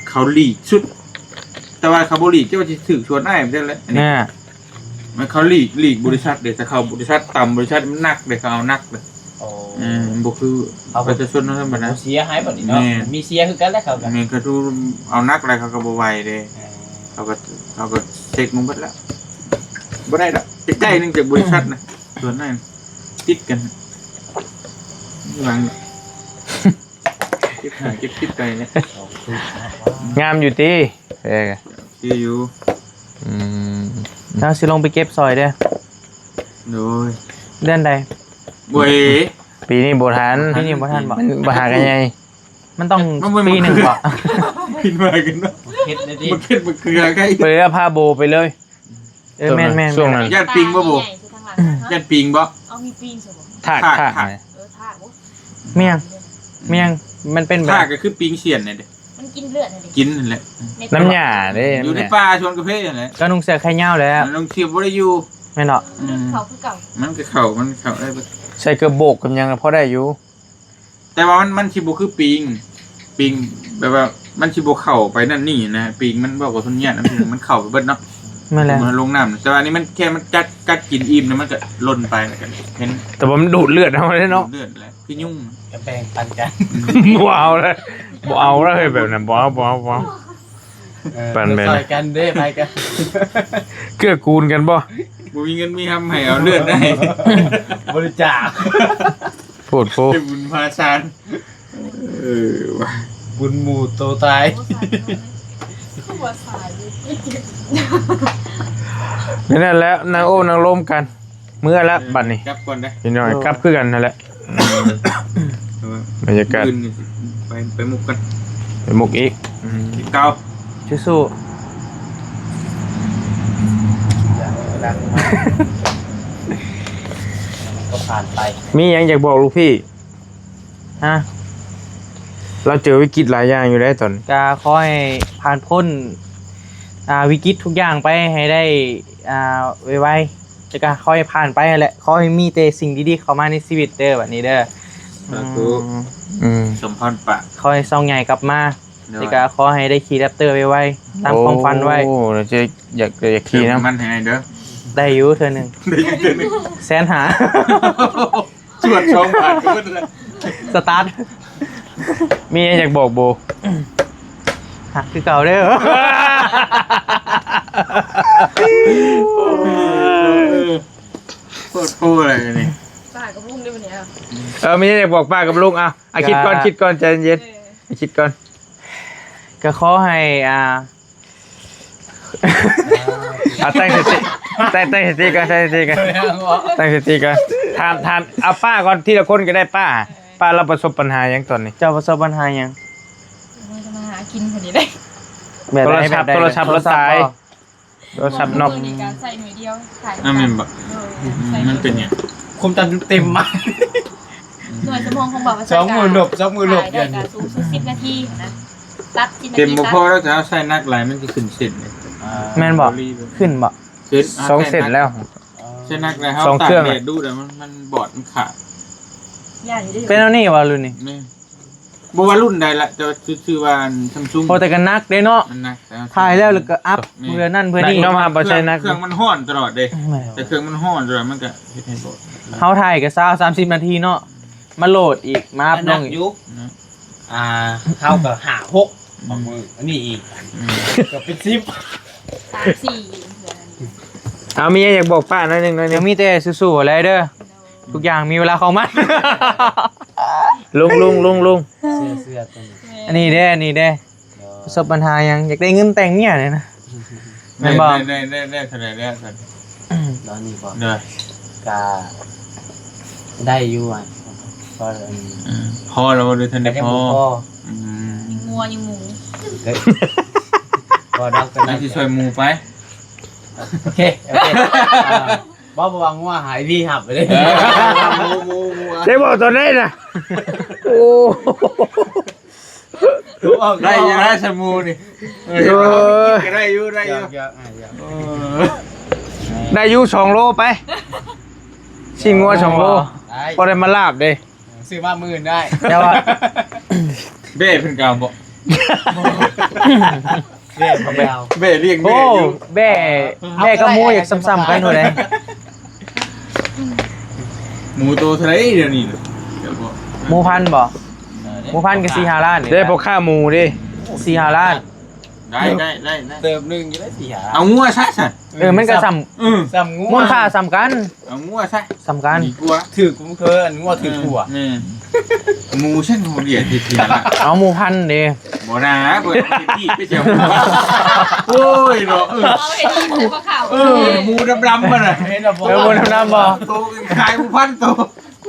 ເຂົາຫຼີກສຸດ ແຕ່ວ່າເຂົາບໍ່ຫຼີກ ເຈົ້າວ່າຊິຖືກຊວນອ້າຍມັນແທ້ແຫຼະ ອັນນີ້ ແນ່ ມັນເຂົາຫຼີກ ຫຼີກບໍລິສັດເດ້ ແຕ່ເຂົາບໍລິສັດຕ່ຳ ບໍລິສັດມັນໜັກເດ້ ເຂົາເອົາໜັກເດ້ ໂອ້ ເອີ ມັນບໍ່ຄື ເຂົາ ປະຊາຊົນເຮົາທຳມະດາ ເສຍຫາຍບັດນີ້ເນາະ ແມ່ນ ມີເສຍຄືກັນແຫຼະເຂົາກໍ ແມ່ນ ເຂົາຖືເອົາໜັກແລ້ວ ເຂົາກໍບໍ່ໄຫວເດ້ ເອີ ເຂົາກໍ ເຂົາກໍເຊັກລົງເບິດແລ້ວ ບໍ່ໄດ້ດອກ ຈັກໄດ້ໜຶ່ງຈາກບໍລິສັດນະ ສ່ວນນັ້ນຕິດກັນ ຫວັງ ເກັບຫາເກັບຕິດໄປເລີຍ ງາມຢູ່ຕິ ເອີ ຄືຢູ່ ອືມ ເຮົາຊິລົງໄປເກັບຊ່ອຍເດີ້ ໂດຍ ເດືອນໃດ? ໂອ້ຍ ປີນີ້ບໍ່ທັນ ປີນີ້ບໍ່ທັນບໍ່? ມັນບໍ່ຫາກັນໃຫຍ່ ມັນຕ້ອງ ມັນບໍ່ ປີໜຶ່ງບໍ່? ກິນມາກັນເນາະ ເຮັດໄດ້ຕິ ມັນເຮັດມັນເຄືອໄງ ໄປເລີຍ ພາໂບໄປເລີຍ ເອີ ແມ່ນໆໆ ຊ່ວງນັ້ນ ຢ້ານປິງບໍ່ໂບ? ຢ້ານປິງບໍ່? ເອົາມີປິງຊະບໍ່? ທາກ ທາກ ທາກ ທາກ ເອີ ທາກ ໂອ້ ແມ່ນ ແມ່ນ ມັນເປັນແບບ ທາກກໍຄືປິງຊຽນນີ້ເດ້ ມັນກິນເລືອດນີ້ເດ້ ກິນນັ້ນແຫຼະ ນ້ຳຫຍ້າເດ້ ຢູ່ໃນປ່າສວນກາເຟຫັ້ນແຫຼະ ກໍນຸ່ງເສື້ອແຂນຍາວແຫຼະ ນຸ່ງເສື້ອບໍ່ໄດ້ຢູ່ ແມ່ນເນາະ ອືມ ເຂົ້າຄືເກົ່າ ມັນກໍເຂົ້າ ມັນເຂົ້າໄດ້ເບິດ ໃສ່ເກີບໂບກກັບຫຍັງພໍໄດ້ຢູ່ ແຕ່ວ່າມັນ ມັນຊິບໍ່ຄືປີງ ປີງແບບວ່າມັນຊິບໍ່ເຂົ້າໄປນັ້ນນີ້ນະ ປີງມັນເວົ້າກັບຄົນຍາກນຳ ມັນເຂົ້າໄປເບິດເນາະ ແມ່ນແຫຼະ ມັນລົງນ້ຳ ແຕ່ວ່ານີ້ມັນແຄ່ມັນກັດ ກັດກິນອີ່ມແລ້ວມັນກໍຫຼົ່ນໄປ ແລ້ວກໍເຫັນ ແຕ່ວ່າມັນດູດເລືອດເຮົາເດ້ເນາະ ດູດເລືອດແຫຼະ ຄືຍຸງ ກໍແບ່ງປັນກັນ ບໍ່ເອົາແລ້ວ ບໍ່ເອົາແລ້ວເຮີ້ຍ ແບບນັ້ນ ບໍ່ເອົາ ບໍ່ເອົາ ບໍ່ເອົາ ເອີ ປັນແມ່ນ ຊ່ອຍກັນເດ້ ໄປກັນ ເກື້ອກູນກັນບໍ່? ບໍ່ມີເງິນມີຄຳໃຫ້ເອົາເລືອດໄດ້ ບໍລິຈາກ ໂພດໂພ ໄດ້ບຸນພາຊານ ເອີວ່າ ບຸນໝູ່ໂຕຕາຍ ໂອ້ ສາຍເນາະ ຄືບໍ່ສາຍຢູ່ ແມ່ນນັ້ນແຫຼະ ນາງໂອ້ນາງລົມກັນ ເມືອລະ ເອີ ບັດນີ້ ກັບກ່ອນເດີ້ ພີ່ນ້ອງ ໂດຍ ກັບຄືກັນຫັ້ນແຫຼະ ອືມ ເອີ ບັນຍາກາດ ມື້ອື່ນໄປ ໄປມຸກກັນ ໄປມຸກອີກ ອືມ ທີ່ເກົ່າ ສູ້ໆ ກໍຜ່ານໄປ ມີຫຍັງຢາກບອກລູກພີ່? ຮະ ລາວເຈີວິກິດຫຼາຍຢ່າງຢູ່ເດ້ຕອນນີ້ ກະຂໍໃຫ້ຜ່ານພົ້ນ ອ່າ ວິກິດທຸກຢ່າງໄປໃຫ້ໄດ້ ອ່າ ໄວໆ ແລ້ວກະຂໍໃຫ້ຜ່ານໄປຫັ້ນແຫຼະ ຂໍໃຫ້ມີແຕ່ສິ່ງດີໆເຂົ້າມາໃນຊີວິດເດີ ບັດນີ້ເດີ ສາທຸ ອືມ ອືມ ສົມພອນປາກ ຂໍໃຫ້ຊ່ອງໃຫຍ່ກັບມາ ໂດຍ ແລ້ວກະຂໍໃຫ້ໄດ້ຂີ່ແຣັບເຕີໄວໆ ຕາມຄວາມຝັນໄວ້ ໂອ້ ຢາກ ຢາກ ຢາກຂີ່ນຳ ເຕີມນ້ຳມັນໃຫ້ແດ່ເດີ ໄດ້ຢູ່ເທື່ອໜຶ່ງ ໄດ້ຢູ່ເທື່ອໜຶ່ງ ແສນຫ້າ ຈວດສອງບາດກໍເບິດແລ້ວ ສະຕາດ ມີຫຍັງຢາກບອກໂບ? ຮັກຄືເກົ່າເດີ ໂຄດໂພດເລີຍນີ້ ປ້າກັບລຸງເດີບັດນີ້ ເອີ ມີຫຍັງຢາກບອກປ້າກັບລຸງ? ເອົາ ຄິດກ່ອນ ຄິດກ່ອນ ໃຈເຢັນໆ ເອີ ຄິດກ່ອນ ກໍຂໍໃຫ້ ອ່າ ເອົາຕັ້ງສະຕິ ຕັ້ງ ຕັ້ງສະຕິກ່ອນ ຕັ້ງສະຕິກ່ອນ ຕັ້ງສະຕິກ່ອນ ຖາມ ຖາມ ເອົາປ້າກ່ອນ ທີລະຄົນກໍໄດ້ ປ້າ ປ້າລາວປະສົບບັນຫາຫຍັງຕອນນີ້? ເຈົ້າປະສົບບັນຫາຫຍັງ? ໂອ້ຍ ຈະມາຫາກິນຄົນນີ້ໄດ້ ແບບໃດ? ໂທລະສັບ ແບບໃດ? ໂທລະສັບລາວຕາຍ ໂທລະສັບບໍ່? ໂທລະສັບນອກ ໂອ້ຍ ນີ້ການໃຊ້ໜ່ວຍດຽວ ຂາຍ ອ່າ ແມ່ນບໍ່? ໂດຍ ອືມ ໃຊ້ ມັນເປັນຫຍັງ? ຄວາມຈຳເຕັມມາກ ໜ່ວຍສະໝອງຂອງບ່າວ ສອງມື້ລົບ ສອງມື້ລົບ ຂາຍໄດ້ກະສູງສຸດສິບນາທີນະ ຕັດສິບນາທີ ເຕັມບໍ່ພໍແລ້ວ ຖ້າເຮົາໃຊ້ໜັກຫຼາຍມັນຊິຂຶ້ນເສັ້ນເດ້ ອ່າ ແມ່ນບໍ່? ຂຶ້ນບໍ່? ຂຶ້ນ ອ່າ ສອງເສັ້ນແລ້ວ ໃຊ້ໜັກແລ້ວເຮົາ ສອງເຄື່ອງ ຕາກແດດດູແລ້ວມັນ ມັນບອດ ມັນຂາດ ຢ້ານຢູ່ເດ້ ເປັນແນວນີ້ວ່າລຸ້ນນີ້ ແມ່ນ ບໍ່ວ່າລຸ້ນໃດລະ ແຕ່ວ່າຊື່ໆວ່າ Samsung ພໍແຕ່ກໍໜັກເດ້ເນາະ ມັນໜັກ ແຕ່ວ່າ ຖ່າຍແລ້ວ ແລ້ວກໍອັບ ແມ່ນ ເພື່ອນັ້ນເພື່ອນີ້ເນາະ ເຮົາບໍ່ໃຊ້ໜັກ ເຄື່ອງມັນຮ້ອນຕະຫຼອດເດ້ ແມ່ນ ແຕ່ເຄື່ອງມັນຮ້ອນຕະຫຼອດ ມັນກໍເຮັດໃຫ້ບອດ ເຮົາຖ່າຍກໍຊາວສາມສິບນາທີເນາະ ມາໂຫຼດອີກ ມາອັບລົງອີກ ໜັກຢູ່ ນະ ອ່າ ເຮົາກໍຫ້າຫົກ ອືມ ບາງມື້ ອັນນີ້ອີກ ອືມ ເກືອບເປັນສິບ ສາມສີ່ ເອົາ ມີຫຍັງຢາກບອກປ້າໜ້ອຍໜຶ່ງ ໜ້ອຍໜຶ່ງ? ມີແຕ່ສູ້ໆແຫຼະເດີ ທຸກຢ່າງມີເວລາຂອງມັນ ລຸງ ລຸງ ລຸງ ລຸງ ເຊື່ອ ເຊື່ອຕົວນີ້ ອັນນີ້ເດ້ ອັນນີ້ເດ້ ປະສົບບັນຫາຫຍັງ? ຢາກໄດ້ເງິນແຕ່ງເມຍນີ້ນະ ແມ່ນບໍ່? ໄດ້ ໄດ້ ໄດ້ ໄດ້ເທົ່າໃດແລ້ວ? ຕອນນີ້ບໍ່? ໂດຍ ກະໄດ້ຢູ່ ອະ ພໍ ອືມ ພໍແລ້ວບໍ່ ຫຼືທັນໄດ້ພໍ? ອືມ ຍັງງົວຍັງໝູ ເອີ ບໍ່ດອກ ກະໄດ້ ຊິຊ່ວຍໝູໄປ ໂອເຄ ໂອເຄ ອ່າ ບໍ່ ບໍ່ວ່າງົວຫາຍດີຮັບໄປເລີຍ ເອີ ໝູ ໝູ ໝູ ໄດ້ບອກຕອນໃດນະ? ໂອ້ ໄດ້ຢູ່ນະ ຊະໝູນີ້ ເອີ ເອີ ກໍໄດ້ຢູ່ ໄດ້ຢູ່ ຢອກໆ ອ່າ ຢອກ ເອີ ໄດ້ຢູ່ ສອງໂລໄປ ຊີ້ນງົວ ສອງໂລ ໄດ້ ພໍໄດ້ມາລາບເດ້ ຊື້ມາມື້ອື່ນໄດ້ ແຕ່ວ່າ ແບ້ເພິ່ນກໍເອົາບໍ່? ແບ້ບໍ່ໄດ້ເອົາ ແບ້ລ້ຽງແບ້ຢູ່ ໂອ້ ແບ້ ເອົາ ແບ້ກັບໝູ ກໍໄດ້ ຢາກຊ້ຳໆກັນພຸ້ນເດ້ ໝູໂຕເທົ່າໃດດຽວນີ້ນະ? ໝູພັນບໍ່? ເອີ ໝູພັນກໍສີ່ຫ້າລ້ານນີ້ ເດ້ ພໍ່ຄ້າໝູເດ້ ສີ່ຫ້າລ້ານ ໄດ້ ໄດ້ ໄດ້ ໄດ້ ເຕີມໜຶ່ງຢູ່ໄດ້ສີ່ຫ້າ ເອົາງົວຊະຊັ້ນ ເອີ ມັນກໍຊ້ຳ ຊ້ຳ ເອີ ຊ້ຳງົວ ມູນຄ່າຊ້ຳກັນ ເອົາງົວຊະ ຊ້ຳກັນ ດີກວ່າ ຖືກກຸ້ມເຄີ ອັນງົວຖືກກວ່າ ເອີ ແມ່ນ ໝູຊັ້ນ ເຮົາເບຍດເຮັດເສຍລະ ເອົາໝູພັນເດ້ ບໍ່ນາ ເພິ່ນເຮັດທີ່ໄປເຈົ້າ ໂອ້ຍເນາະ ເອີ ເອົາເຮັດທີ່ບໍ່ຂາວ ເອີ ໝູດຳໆຫັ້ນນະ ເຫັນບໍ່? ເອີ ໝູດຳໆບໍ່? ໂຕຂາຍໝູພັນໂຕ ເ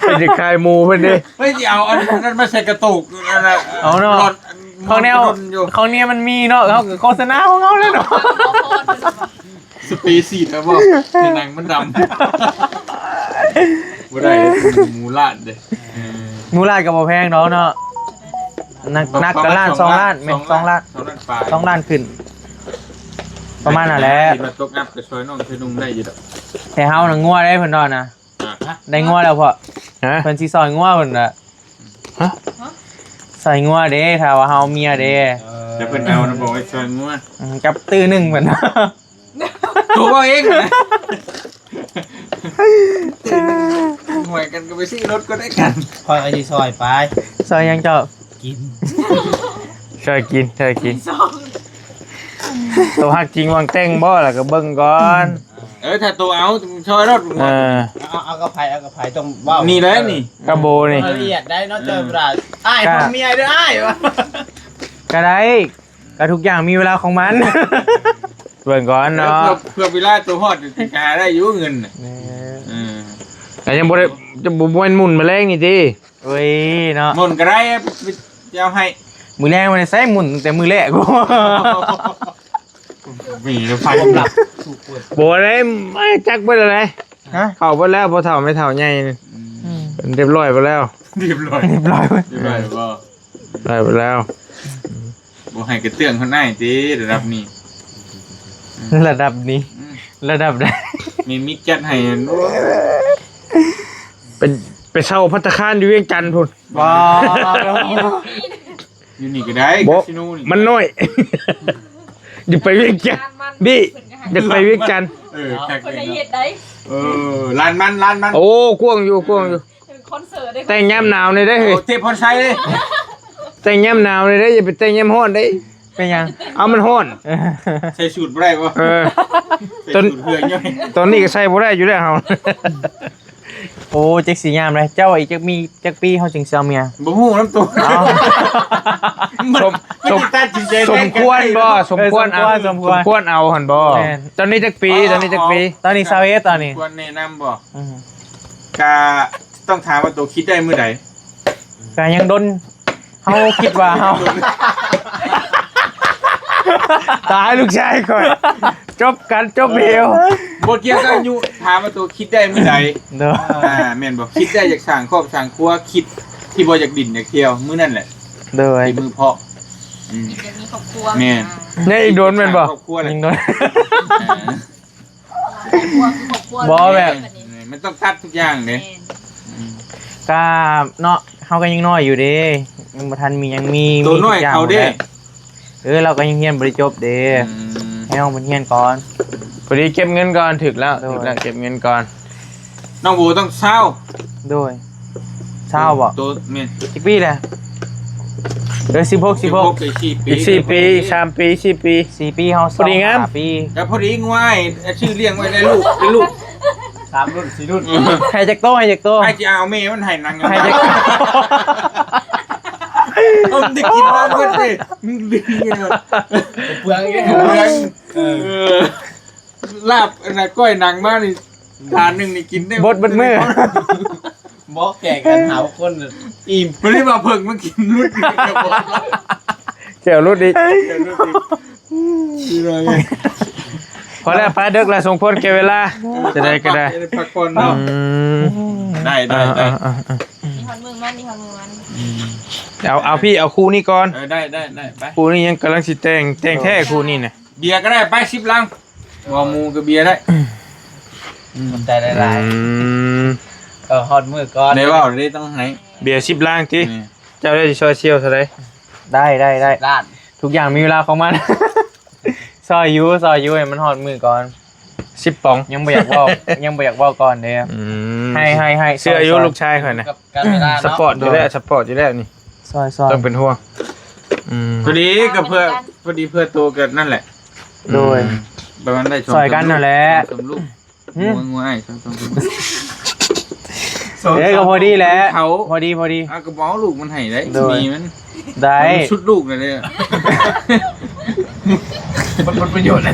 ພິ່ນຈະຂາຍໝູເພິ່ນເດ້ ເຮີ້ຍ ຊິເອົາອັນນັ້ນມາໃສ່ກະໂຕກ ອັນນັ້ນນະ ເອົາເນາະ ຂອງແນວ ຂອງແນວມັນມີເນາະ ເຮົາກໍໂຄສະນາຂອງເຮົາແລ້ວເນາະ ສະເປຊີດແລ້ວບໍ່ ໃຫ້ໜັງມັນດຳ ບໍ່ໄດ້ ໝູລ້ານເດ້ ເອີ ໝູລ້ານກໍບໍ່ແພງດອກເນາະ ໜັກ ໜັກກໍລ້ານ ສອງລ້ານ ແມ່ນ ສອງລ້ານ ສອງລ້ານປາຍ ສອງລ້ານຂຶ້ນ ປະມານນັ້ນແຫຼະ ມາຕົກອັບກໍຊ່ອຍນ້ອງຊ່ອຍນຸ່ງໄດ້ຢູ່ດອກ ແຕ່ເຮົານະ ງົວໄດ້ເພິ່ນວ່ານະ ຮະ ໄດ້ງົວແລ້ວພໍ່ ຮະ ເພິ່ນຊິຊ່ອຍງົວເພິ່ນນະ ຮະ ຊ່ອຍງົວເດ້ ຖ້າວ່າເຮົາເມຍເດ້ ເອີ ແຕ່ເພິ່ນເອົານະ ບອກໃຫ້ຊ່ອຍງົວ ອືມ ກັບຕື້ໜຶ່ງເພິ່ນ ໂຕເວົ້າເອງ ຫວຍກັນກໍໄປຊື້ລົດກໍໄດ້ກັນ ຂ້ອຍກໍຊິຊ່ອຍໄປ ຊ່ອຍຫຍັງເຈົ້າ? ກິນ ຊ່ອຍກິນ ຊ່ອຍກິນ ໂຕຮັກຈິງຫວັງແຕ່ງບໍ່ ລະກໍເບິ່ງກ່ອນ ເອີ ຖ້າໂຕເອົາ ຊ່ອຍລົດ ເອີ ເອົາ ເອົາກັບໃຜ ເອົາກັບໃຜ ຕ້ອງເວົ້າ ນີ້ແຫຼະນີ້ ກັບໂບນີ້ ລະອຽດໄດ້ເນາະ ເຈົ້າ ເອີ ເວລາ ອ້າຍ ກະ ຂອງເມຍເດີອ້າຍ ວ່າ ກະໄດ້ ກໍທຸກຢ່າງມີເວລາຂອງມັນ ເບິ່ງກ່ອນເນາະ ເອີ ເພື່ອ ເພື່ອເວລາໂຕຮອດ ກໍຫາໄດ້ຢູ່ເງິນນະ ແມ່ນ ເອີ ກໍຍັງບໍ່ໄດ້ ຈະບໍ່ແມ່ນໝຸ່ນມາແລງນີ້ຕິ ໂອ້ຍເນາະ ໝຸ່ນກໍໄດ້ ຈະເອົາໃຫ້ ມື້ແລງບໍ່ໄດ້ໃຊ້ໝຸ່ນ ຕັ້ງແຕ່ມື້ແລກ ມີໄຟ ບໍ່ໄດ້ ຈັກເບິດແລ້ວໃດ ຮະ ເຂົ້າເບິດແລ້ວ ພໍ່ເຖົ້າແມ່ເຖົ້າໃຫຍ່ນີ້ ອືມ ອືມ ເປັນຮຽບຮ້ອຍເບິດແລ້ວ ຮຽບຮ້ອຍ ຮຽບຮ້ອຍ ຮຽບຮ້ອຍບໍ່? ໄດ້ໄປແລ້ວ ບໍ່ໃຫ້ກະເຕື້ອງເພິ່ນໄດ້ຕິ ລະດັບນີ້ ລະດັບນີ້ ອືມ ລະດັບໃດ ມີມິດຈັດໃຫ້ ໄປ ໄປເຊົ່າພັດຕາຄານຢູ່ວຽງຈັນພຸ້ນ ບໍ່ ຢູ່ນີ້ກໍໄດ້ ບໍ່ ກາສິໂນນີ້ ມັນນ້ອຍ ຢາກໄປວຽງຈັນ ບີ ຢາກໄປວຽງຈັນ ເອີ ຄັກເລີຍເນາະ ເອີ ລານມັນ ລານມັນ ໂອ້ ກວ້າງຢູ່ ກວ້າງຢູ່ ເປັນຄອນເສີດເດ້ ແຕ່ງຍາມໜາວນີ້ເດ້ ໂອ້ ເຈັບຮອດໄຊເດ້ ແຕ່ງຍາມໜາວນີ້ເດ້ ຢ່າໄປແຕ່ງຍາມຮ້ອນເດ້ ເປັນຫຍັງ? ເອົາ ມັນຮ້ອນ ໃສ່ສູດບໍ່ໄດ້ບໍ່? ເອີ ໃສ່ສູດເພື່ອຫຍັງ? ຕອນນີ້ກໍໃສ່ບໍ່ໄດ້ຢູ່ແລ້ວເຮົາ ໂອ້ ຈັກຊິຍາມໃດ ເຈົ້າອີກຈັກມີ ຈັກປີເຮົາຈຶ່ງຊິເອົາເມຍ? ບໍ່ຮູ້ນຳໂຕ ເອົ້າ ສົມ ສົມ ສົມຄວນບໍ່? ສົມຄວນເອົາ ເອີ ສົມຄວນ ສົມຄວນເອົາຫັ້ນບໍ່? ແມ່ນ ຕອນນີ້ຈັກປີ? ອໍ ຕອນນີ້ຈັກປີ? ອໍ ຕອນນີ້ຊາວເອັດ ຕອນນີ້ ຄວນແນະນຳບໍ່? ອື ກະ ຕ້ອງຖາມວ່າໂຕຄິດໄດ້ມື້ໃດ? ກະຍັງດົນ ເຮົາຄິດວ່າເຮົາ ຕາຍລູກຊາຍຂ້ອຍ ຈົບກັນ ຈົບເຫວ. ບໍ່ກ່ຽວກັບອາຍຸ ຖາມວ່າໂຕຄິດໄດ້ມື້ໃດ? ໂດຍ ອ່າ ແມ່ນບໍ່? ຄິດໄດ້ຢາກສ້າງຄອບສ້າງຄົວ ຄິດທີ່ບໍ່ຢາກດິ້ນຢາກທ່ຽວ ມື້ນັ້ນແຫຼະ ໂດຍ ເປັນມື້ເພາະ ອືມ ທີ່ຈະມີຄອບຄົວ ແມ່ນ ອ່າ ຍັງອີກດົນແມ່ນບໍ່? ຄອບຄົວແຫຼະ ຍັງດົນ ອ່າ ຄອບຄົວຄືຄອບຄົວ ບໍ່ແບບ ແມ່ນ ມັນຕ້ອງຕັດທຸກຢ່າງເດ້ ແມ່ນ ອືມ ກະເນາະ ເຮົາກໍຍັງນ້ອຍຢູ່ເດ້ ຍັງບໍ່ທັນມີຫຍັງ ມີ ໂຕນ້ອຍເຂົາເດ້ ມີທຸກຢ່າງແຫຼະ ເອີ ລາວກໍຍັງຮຽນບໍ່ໄດ້ຈົບເດ້ ອືມ ໃຫ້ນ້ອງເພິ່ນຮຽນກ່ອນ ພໍດີເກັບເງິນກ່ອນ ຖືກແລ້ວ ໂດຍ ຖືກແລ້ວ ເກັບເງິນກ່ອນ ນ້ອງໂບຕ້ອງຊາວ ໂດຍ ຊາວບໍ່? ໂຕ ແມ່ນ ຈັກປີແຫຼະ? ເອີ ສິບຫົກ ສິບຫົກ ສິບຫົກ ອີກສີ່ປີ ອີກສີ່ປີ ສາມປີ ສີ່ປີ ສີ່ປີ ເຮົາ ພໍດີງາມ ສອງຫ້າປີ ກໍພໍດີງົວອ້າຍ ຊື້ລ້ຽງໄວ້ໄດ້ລູກ ໄດ້ລູກ ສາມລຸ້ນ ສີ່ລຸ້ນ ໃຫ້ຈັກໂຕ ໃຫ້ຈັກໂຕ ອ້າຍຊິເອົາແມ່ມັນໃຫ້ນາງ ໃຫ້ຈັກໂຕ ເອົາໄດ້ກິນນານເບິດເດ້ ມຶງດຶງຢູ່ນັ້ນ ເປືອງອີກ ເປືອງ ເອີ ລາບອັນນ່າ ກ້ອຍໜັງມານີ້ ຈານໜຶ່ງນີ້ກິນໄດ້ ເບິດເບິດມື້ ບໍ່ ແກງກັນຫາຄົນອີ່ມ ບໍ່ໄດ້ວ່າເພິ່ງມາກິນລຸດ ແກ້ວຫຼຸດອີກ ແກ້ວຫຼຸດອີກ ພີ່ນ້ອງເອີຍ ພໍແລ້ວ ໄປເດິກແລ້ວ ສົມຄວນແກ່ເວລາ ຈະໄດ້ກໍໄດ້ ໄດ້ພັກຜ່ອນເນາະ ອືມ ໄດ້ ໄດ້ ອ່າ ໄດ້ ອ່າ ອ່າ ອ່າ ມີຮອດມື້ມັນ ມີຮອດມື້ມັນ ອືມ ເອົາ ເອົາພີ່ ເອົາຄູ່ນີ້ກ່ອນ ເອີ ໄດ້ ໄດ້ ໄດ້ ໄປ ຄູ່ນີ້ຍັງກຳລັງຊິແຕ່ງ ແຕ່ງແທ້ຄູ່ນີ້ນະ ເບຍກໍໄດ້ ໄປ ສິບລັງ ບໍ່ໝູ່ກໍເບຍໄດ້ ອືມ ຂອບໃຈຫຼາຍໆ ອືມ ເອີ ຮອດມື້ກ່ອນ ໄດ້ເວົ້າເດ້ ຕ້ອງໃຫ້ ເບຍສິບລັງຕິ ແມ່ນ ເຈົ້າໄດ້ຊິຊ່ອຍຊ່ຽວເທົ່າໃດ? ໄດ້ ໄດ້ ໄດ້ ສິບລ້ານ ທຸກຢ່າງມີເວລາຂອງມັນ ຊ່ອຍຢູ່ ຊ່ອຍຢູ່ ໃຫ້ມັນຮອດມື້ກ່ອນ ສິບປອງ ຍັງບໍ່ຢາກເວົ້າ ຍັງບໍ່ຢາກເວົ້າກ່ອນເດ້ ອືມ ໃຫ້ ໃຫ້ ໃຫ້ ເຊື່ອຢູ່ ຊ່ອຍ ລູກຊາຍຂ້ອຍນະ ກັບເວລາເນາະ ສະປອດຢູ່ແລ້ວ ສະປອດຢູ່ແລ້ວນີ້ ຊ່ອຍໆ ຕ້ອງເປັນຫ່ວງ ອືມ ພໍດີກໍເພື່ອ ພໍດີເພື່ອໂຕກັນນັ້ນແຫຼະ ໂດຍ ອືມ ປະມານໄດ້ ຊ່ອຍກັນນັ້ນແຫຼະ ສອງສາມລູກ ຫືມ ງົວ ງົວອ້າຍ ສອງ ສອງ ສອງ ເອີ ກໍພໍດີແຫຼະ ເຂົາ ພໍດີ ພໍດີ ອ່ະ ກໍບໍ່ເອົາລູກມັນໃຫ້ໄດ້ ໂດຍ ມີມັນ ໄດ້ ມັນສຸດລູກເລີຍເດ້ ມັນ ມັນປະໂຫຍດແລ້ວ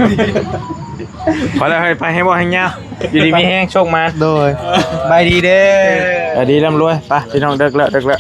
ພໍແລ້ວ ໃຫ້ໄປ ໃຫ້ບໍ່ ໃຫ້ຍາວ ຢູ່ດີມີແຮງ ໂຊກມານ ໂດຍ ສະບາຍດີເດີ ສະບາຍດີ ລ່ຳລວຍ ໄປ ພີ່ນ້ອງ ເດິກແລ້ວ ເດິກແລ້ວ.